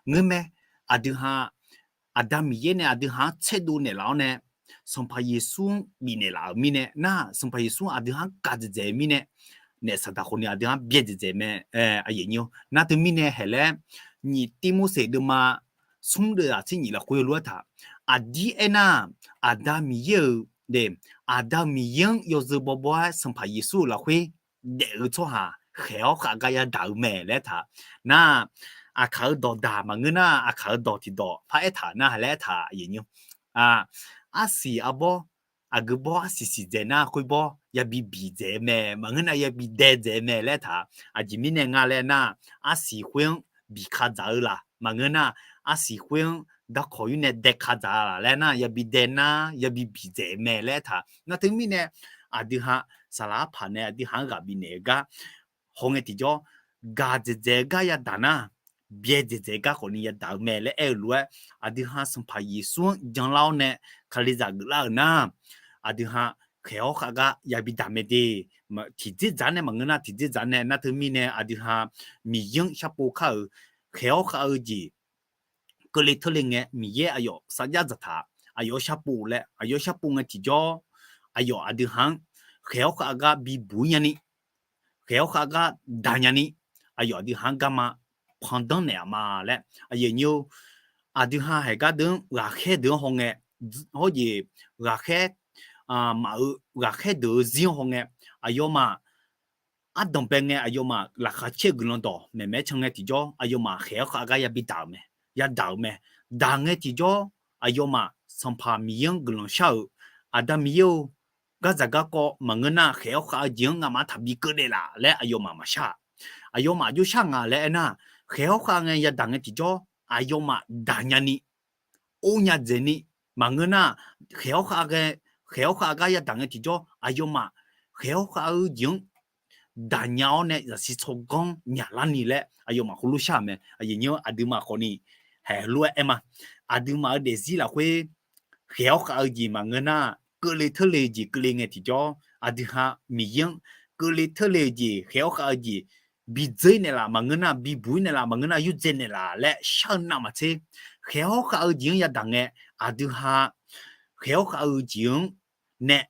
ngeur mae, aqdui ha Aqda Miqyaer nae aqdui ha-anr tserdov naeqlaf-awr nae Sanqpaq Yeqsur-anr bifnaeq laf-euq mirnae nar Sanqpaq Yeqsur aqdui ha-anr gaqdzaeq dzaeq-eu mirnae naef saqdaq khawfni aqdui ha-anr byaerdzaeq dzaeq mae. Aqyuif aqnyir-or, nar teumirnae haiq laer nyiq Tirmorseq deuvma smr deuv-aq tser nyiq lafkhoer heulof-aer taq. Aqdir aernar, Aqda Miqyaer-euq de, Aqda Miqyaer-anr yawzeu bawbaw-aer Sanqpaq Yeqsur-euq lafkhoer daef-eu tsawrhaq khaeq-awr khav gar yadaq-eu mae laer taq. Nar, aqkaq-eu dawqdaq maqngeur nar, aqkaq-eu dawq tiqdawq par aertaq nar haiq laer aertaq. Aqyuif aqnyir-or, arsiq arbawr, aqgeu bawr arsiq siqdzaeq nar khoer bawr yabi biqdzaeq mae, maqngeur nar yabi daedzaeq mae laer taq. Aqjeq mirnae nga laer nar, arsiq khoer-anr biqka dzaq-eu laq, maqngeur nar arsiq khoer-anr darkawq yur nae daeka dzaq-a laq laer nar, yabi dae nar yabi biqdzaeq mae laer taq. Nar teumirnae aqdui ha saqlaq arpaq nae aqdui ha-anr ghaq bifnaeq-eu gar hawngae tiqjawr, gaqdzaeq dzaeq-eu gar yadaq nar, byaerdzaeq dzaeq gar khawfni yadaq-eu mae laer aer-eu lof-aer, aqdui ha Sanqpaq Yeqsur-anr janlar-awr nae Kalizaq geuflar-euq nar, aqdui ha khaeq-awr khav gar yabi daq mae de. Tiqdzer dzaq nae maqngeur nar tiqdzer dzaq nae nar teumirnae aqdui ha Miqyaer-anr sharpov kar-euq khaeq-awr khav-eu jeq keuvle teurle ngae Miqyaer aqyawf sarjax dzaqtaq, aqyawf sharpov laer, aqyawf sharpov ngae tiqjawr, aqyawf aqdui ha-anr khaeq-awr khav gar bibuq-ir nyani, khaeq-awr khav gar daq nyani, aqyawf aqdui ha-anr garma pandanr naeq-aq ma laer. Aqyuif aqnyir-or, aqdui ha haiq gar deuq-anr ghaqkhaer deuq-anr hawngae, hawr jeq ghaqkhaer maf-eu ghaqkhaer deuq-eu zir-anr hawngae, aqyawfmaf ardanq bae ngae aqyawfmaf laqkhaq caer-eu guiqlanq dawq maeqmaeq can ngae tiqjawr, aqyawfmaf khaeq-awr khav gar yabi daq-euq mae, yadaq-euq mae. Daq ngae tiqjawr, aqyawfmaf Sanqpaq Miqyaer-anr guiqlanq shar-euq, Aqda Miqyaer-or, gardzaq garkawv maqngeur nar, khaeq-awr khav-eu jeq-anr ngamaf-anr taqbi keuvle laf laer aqyawfmaf maqshar-aq. Aqyawfmaf aqjox shar ngaq laer aernar, khaeq-awr khav ngae yadaq ngae tiqjawr, aqyawfmaf daq nyani, or nya dzaeqni, maqngeur nar, khaeq-awr khav ghae, khaeq-awr khav gar yadaq ngae tiqjawr, aqyawfmaf khaeq-awr khav-eu jeq-anr daq nya-awr nae zaqsiq tsawrganr myaqlarni laer aqyawfmaf heulof shar-euq mae. Aqyuif nyir-anr aqduimaf khawfni haeq lof-aer aer ma. Aqduimaf-euq daefzir lafkhoer khaeq-awr khav-eu jeq maqngeur nar, keuvle teurle-eu jeq keuvle ngae tiqjawr, aqdui ha Miqyaer-anr keuvle teurle-eu jeq, khaeq-awr khav-eu jeq bidzeur-ir naeqlaf maqngeur nar, bibuq-ir naeqlaf maqngeur nar, yurdzae naeqlaf laer shar-eu navmaqtser, khaeq-awr khav-eu jeq-anr yadaq ngae, aqdui ha khaeq-awr khav-eu jeq-anr nae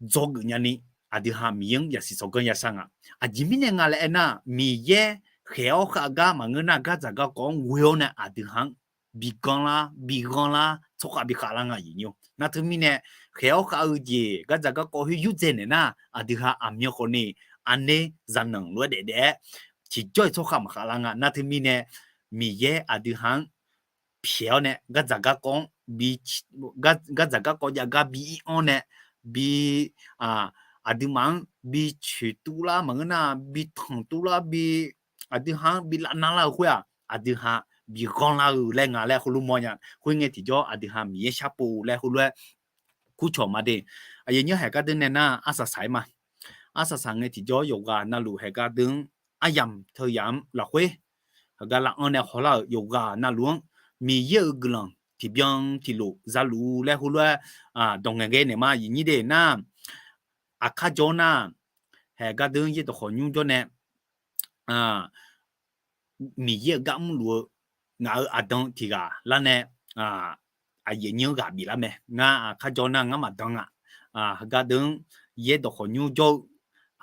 dzawgeuf nyani, aqdui ha Miqyaer-anr zaqsiq tsawrganr yashar nga. Aqjeq mirnae nga laer aernar, Miqyaer khaeq-awr khav gar maqngeur nar, gardzaq garkawv-anr ghoe-awr nae aqdui ha-anr bi ganr lar, bi ghanr lar, tsawrkhav bi khav lar nga, aqyuif nyir-or. Nar teumirnae, khaeq-awr khav-eu jeq gardzaq garkawv khoer yurdzae naeq nar, aqdui ha aqmyan khawfni aqner zaqnanq lof-aer daefdaef-aer tiqjawr-iq tsawrkhav maqkhav lar nga. Nar teumirnae, Miqyaer aqdui ha-anr pyaeq-awr nae, gardzaq garkawv-anr bi, gardzaq garkawv jav gar bi ir-anr nae, bi, aqduimaf-anr bi coeqtuv lar maqngeur nar, bi tanqtuv lar, bi, aqdui ha-anr bi lavnar lar-eu khoer-aq, aqdui ha bi ghanr lar-eu laer nga laer heulof mawrnya. Khoerngae tiqjawr aqdui ha Miqyaer sharpov laer heulof-aer kurcawq ma de. Aqyuif nyir haeq gar deuq nae nar arsaq saq-ir ma. Arsaq saq ngae tiqjawr yawqghaq navluf haeq gar deuq-anr aryamq teuyamq-anr lafkhoer heugar lav-anr nae hawlar-euq yawqghaq navluf-anr Miqyaer-euq guiqlanq tiqbyan tiqlof zaluf laer heulof-aer dawq ngaeqghae naeq ma, aqyuif nyir de nar. Aqkar jawr nar, haeq gar deuq-anr yaerdawq khawqnymr jawr nae Miqyaer-euq gar mrluf-eu ngaq-euq aqdan tiq ghaq lar nae, aqyuif nyir-anr ghaq bif lar mae. Ngar aqkar jawr nar ngar maqdan-a. Heugar deuq-anr yaerdawq khawqnymr jawr-eu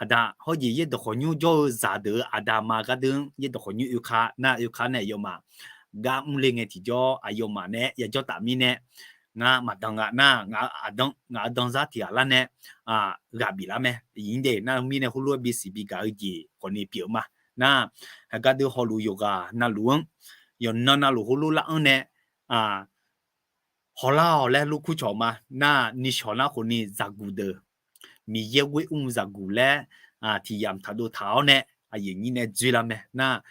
aqda, hawr jeq yaerdawq khawqnymr jawr-eu zaqdeuq-euq aqda ma gar deuq-anr yaerdawq khawqnymr oeka nar, oeka nae aqyawfmaf gar mrle ngae tiqjawr aqyawfmaf nae yajawr taf mirnae ngar maqdan-a nar, ngaq-euq aqdan, ngaq-euq danzar tiq ghaq lar nae ghaq bif lar mae. Aqyuif nyir de nar, mirnae heulof-aer bisiq bigaq-eu jeq khawfni pyeuf-eu ma. Nar, heugar deuq hawluf yawqghaq navluf-anr, yawqnan navluf heulof lar-anr nae hawlar-awq laer lof kurcawq ma. Nar, nishawq nar khawfni zaqguq deuq, Miqyaer ghoer mr-eu zaqguq laer tiq yamq taqdov taq-awr nae aqyuif nyir nae dzoerlar mae. Nar,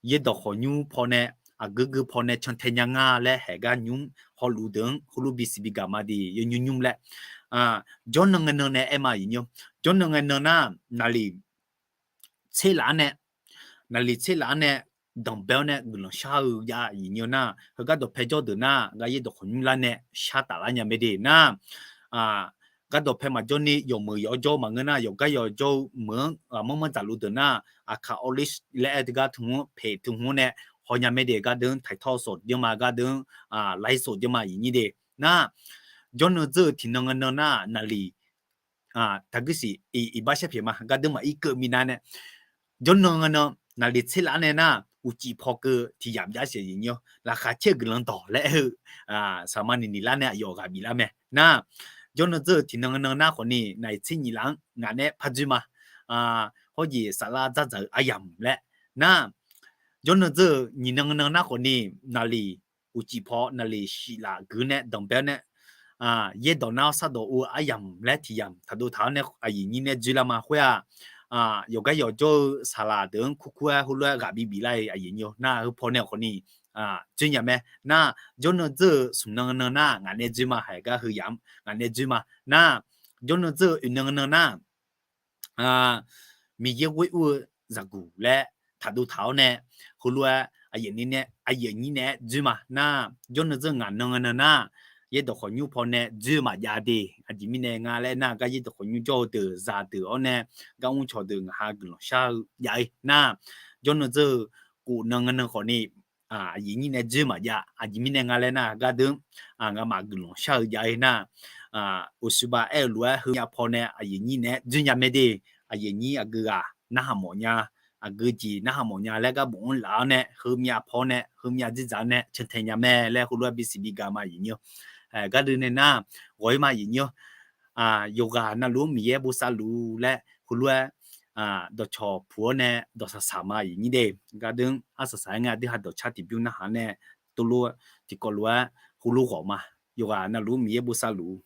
yaerdawq khawqnymr pawnae, aqgeu geu pawnae cantae nya nga laer haeq gar nymr hawluf deuq-anr heulof bisiq bigaq ma de, yawnymr nymr laer. Jawrnan ngae nan nae aer ma, aqyuif nyir. Jawrnan ngae nan nar, naqliq tser laf-anr nae, naqliq tser laf-anr nae danqbae-awr nae guiqlanq shar-eu jav, aqyuif nyir nar, heugar dawqpae jawr deuq nar, gar yaerdawq khawqnymr lar nae shar taf lar nya mae de nar, gar dawqpae maqjawr ni yawqmeuq yawq-awr jawr-eu maqngeur nar, yawqgar yawq jawr-eu meuq-anr ghaqmanr manr dzaqluf deuq nar, aqkaq olive laer aer teugar tmq-anr peq tmq-anr nae haw nya mae de, gar deuq-anr taqtawr sof jawr ma, gar deuq-anr laiv sof jawr ma, aqyuif nyir de nar, jawrnan dzeur-eu tiqnan ngae nan nar, naqliq taqguir siq iqbax shar pyaeq ma, gar deuq maqir keuv minav nae, jawrnan ngae nan naqliq tser laf-anr nae nar, uqcif paw keuv tiq yamq jav siq, aqyuif nyir-awr. Laqkhaq caer-eu guiqlanq dawq laer aer-eu saqma niq niq lar nae aqyawf ghaq bif lar mae nar, jawrnan dzeur-eu tiqnan ngae nan nar khawfni naqliq tser nyiq laf-anr ngaq nae par dzoer ma. Hawr jeq saflar dzardzaq-eu aryamq laer nar, jawrnan dzeur-eu nyiq nan ngae nan nar khawfni naqliq uqcif paw naqliq shif laf gui nae danqbae-awr nae yaerdawq nar-awr sardawq ur-eu aryamq laer tiq yamq taqdov taq-awr nae aqyuif nyir nae dzoerlar ma khoer-aq, yawqgar yawq jawr-eu saqlaq deuq-anr kurkur-aer heulof-aer ghaq bibif lar-iq, aqyuif nyir-awr. Nar, heu paw nae khawfni dzoer nya mae. Nar, jawrnan dzeur-eu smq nan nan nar ngaq nae dzoer ma, haeq gar heu yamq ngaq nae dzoer ma. Nar, jawrnan dzeur-eu oeq nan nan nar Miqyaer ghoer ur-eu zaqguq laer taqdov taq-awr nae, heulof-aer aqyuif nyir nae, aqyuif nyir nae-aer dzoer ma. Nar, jawrnan dzeur ngaq nan nan nar, yaerdawq khawqnymr paw nae dzoer maqjav de. Aqjeq mirnae nga laer nar, gar yaerdawq khawqnymr jawr-eu deuq zaqdeuq-awr nae, gar mrcawq deuq ngaq ha guiqlanq shar-eu jav-ir nar, jawrnan dzeur-eu kof nan ngae nan khawfni aqyuif nyir nae dzoer maqjav. Aqjeq mirnae nga laer nar, gar deuq-anr ngamaf guiqlanq shar-eu jav-ir nar, uqshoe ba aer-eu lof-aer heumyav paw nae aqyuif nyir nae-aer dzoer nya mae de. Aqyuif nyir aqgeu ghaq narhaq mawf nya, aqgeu jeq narhaq mawf nya laer gar bof-anr laf-awr nae, heumyav paw nae, heumyav dzerdzaq nae cantae nya mae laer heulof-aer bisiq bigaq ma, aqyuif nyir-awr. Gar deuq nae nar, ghawq-ir ma, aqyuif nyir-awr. Yawqghaq navluf-anr Miqyaer bosav luf laer heulof-aer dawqcawq puq-awr nae dawqsaq saq ma. Iqnyir de, gardeur arsaq saq-aer ngae aqdui ha dawqcar tiqbymr narhaq nae, tov lof tiqkawv lof-aer heulof ghawq ma. Yawqghaq navluf-anr Miqyaer bosav luf-ur.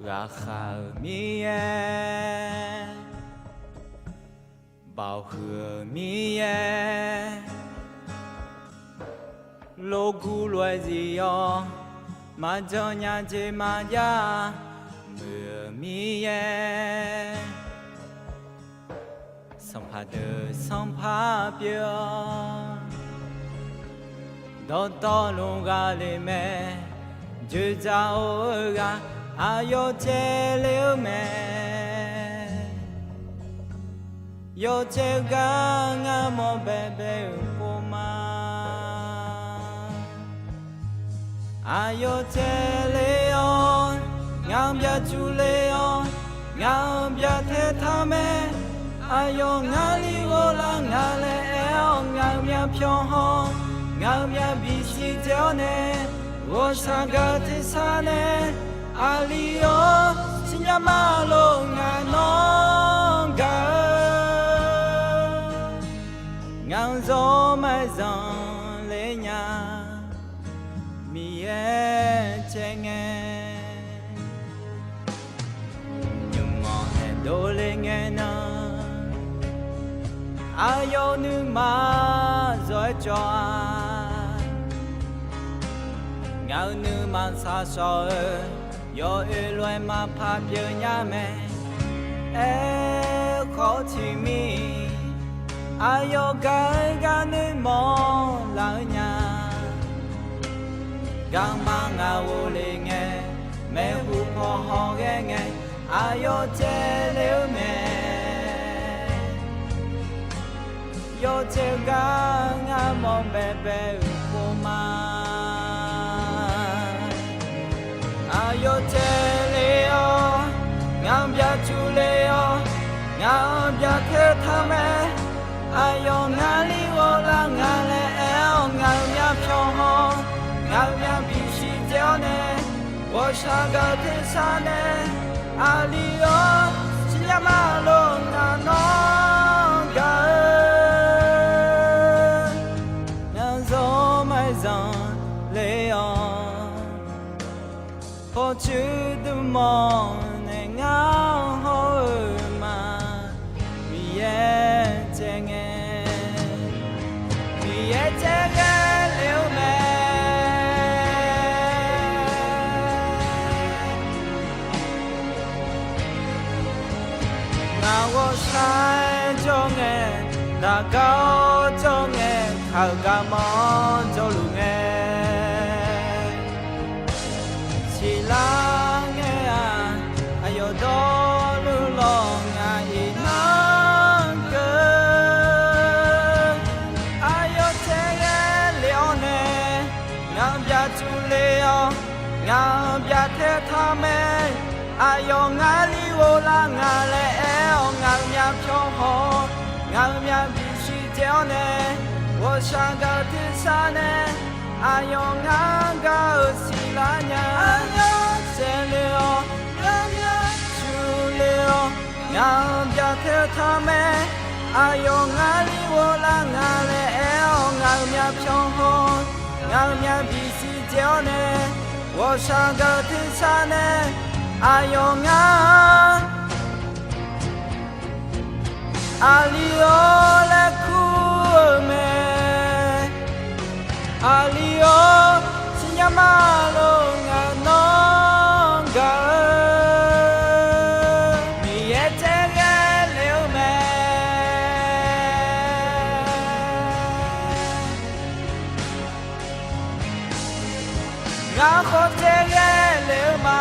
Ghaqkhav-euq Miqyaer, baoq huiq-euq Miqyaer, lof guv lof-aer zif-awr, maqjan nya jeq maqjav muiq-euq Miqyaer, sanqpaq deuq sanqpaq pyeuf-awr, dawqtawvluf ghaqler mae, dzoeqdzaq-eu ghaq aqyawf caevler-eu mae. Yawcaev gar ngar mawr baebae-euq pov ma. Aqyawf caevler-awr, ngaq-anr byaqcuf ler-awr, ngaq-anr byaqtae taq mae. Aqyawf ngar li ghoflar nga laer aer-awr, ngaq-euq myavpyawq haw, ngaq-euq myavbif siqdzae-awr nae, ghawqshaq gaq-eu tersar nae, aqli-awr siqnya ma lof ngaq nawr gaq-eu, ngaq-anr zawr maqzanq ler nya, Miqyaer caev ngae. Nymq-anr nae dovle ngae nan, aqyawf-euq nuima zawr-aer cawv-a. Ngaq-euq nuima shaqshawq-eu, yawoer lof-aer maqpar pyeuf nya mae. Aerkhawf tiqmir, aqyawf gaq-eu gar noeqmawr laf-eu nya. Garma ngaq ghofle ngae, maeqhu paw hawghae ngae, aqyawf caevler-eu mae. Yawcaev gar ngar mawr baebae-euq pov ma. Aqyawf caevler-awr, ngaq-anr byaqcuf ler-awr, ngaq-anr byaqtae taq mae. Aqyawf ngar li ghoflar nga laer aer-awr, ngaq-euq myavpyawq haw, ngaq-euq myavbif siqdzae-awr nae, ghawqshaq gaq-eu tersar nae, aqli-awr siqnya ma lof ngaq nawr gaq-eu, ngaq-anr zawr maqzanq ler-awr, pawqtsuif dmq mawr nae ngar hawr-eu ma. Miqyaer caev ngae, Miqyaer caev ghae le-eu mae. Ngaq ghawqshaq-aer jawr ngae, daqgar-awr jawr ngae, kaq-euq garmanr jawrluf ngae, siqlar ngae-aq, aqyawf dawrluf lawq ngaq iqnan keuv. Aqyawf caev ghae le-awr nae, ngaq-anr byaqcuf ler-awr, ngaq-anr byaqtae taq mae. Aqyawf ngar li ghoflar nga laer aer-awr, ngaq-euq myavpyawq haw, ngaq-euq myavbif siqdzae-awr nae, ghawqshaq gaq-eu tersar nae, aqyawf ngar gaq-eu siqlar nya. Aqyawf caev le-awr, ngaq-anr byaqcuf ler-awr, ngaq-anr byaqtae taq mae. Aqyawf ngar li ghoflar nga laer aer-awr, ngaq-euq myavpyawq haw, ngaq-euq myavbif siqdzae-awr nae, ghawqshaq gaq-eu tersar nae, aqyawf ngar aqli-awr laer kur-eu mae. Aqli-awr siqnya ma lof ngaq nawr gaq-eu, Miqyaer caev ghae le-eu mae. Ngar khawf caev ghae le-eu ma.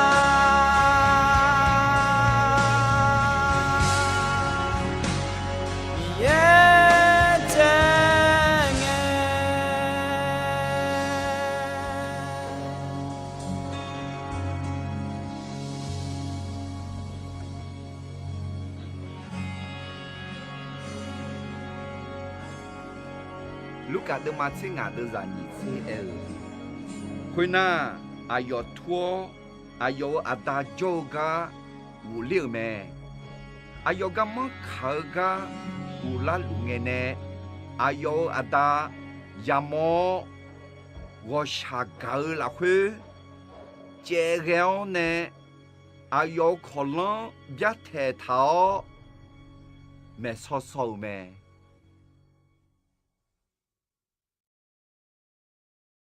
Miqyaer caev ngae. Lurkaf deuvma tser ngaq deuvzaq nyiq tser aer-eu, khoernar, aqyawf tur-awr, aqyawf-euq aqda jawr-eu gar ghofler-euq mae. Aqyawf garmanr kaq-eu gar ghoflar luf ngae nae, aqyawf-euq aqda yamawr-awr, ghawqshaq gaq-eu lafkhoer caev ghae-awr nae, aqyawf-euq kawqlanr byartaeq taq-awr maeqsaw saw-euq mae.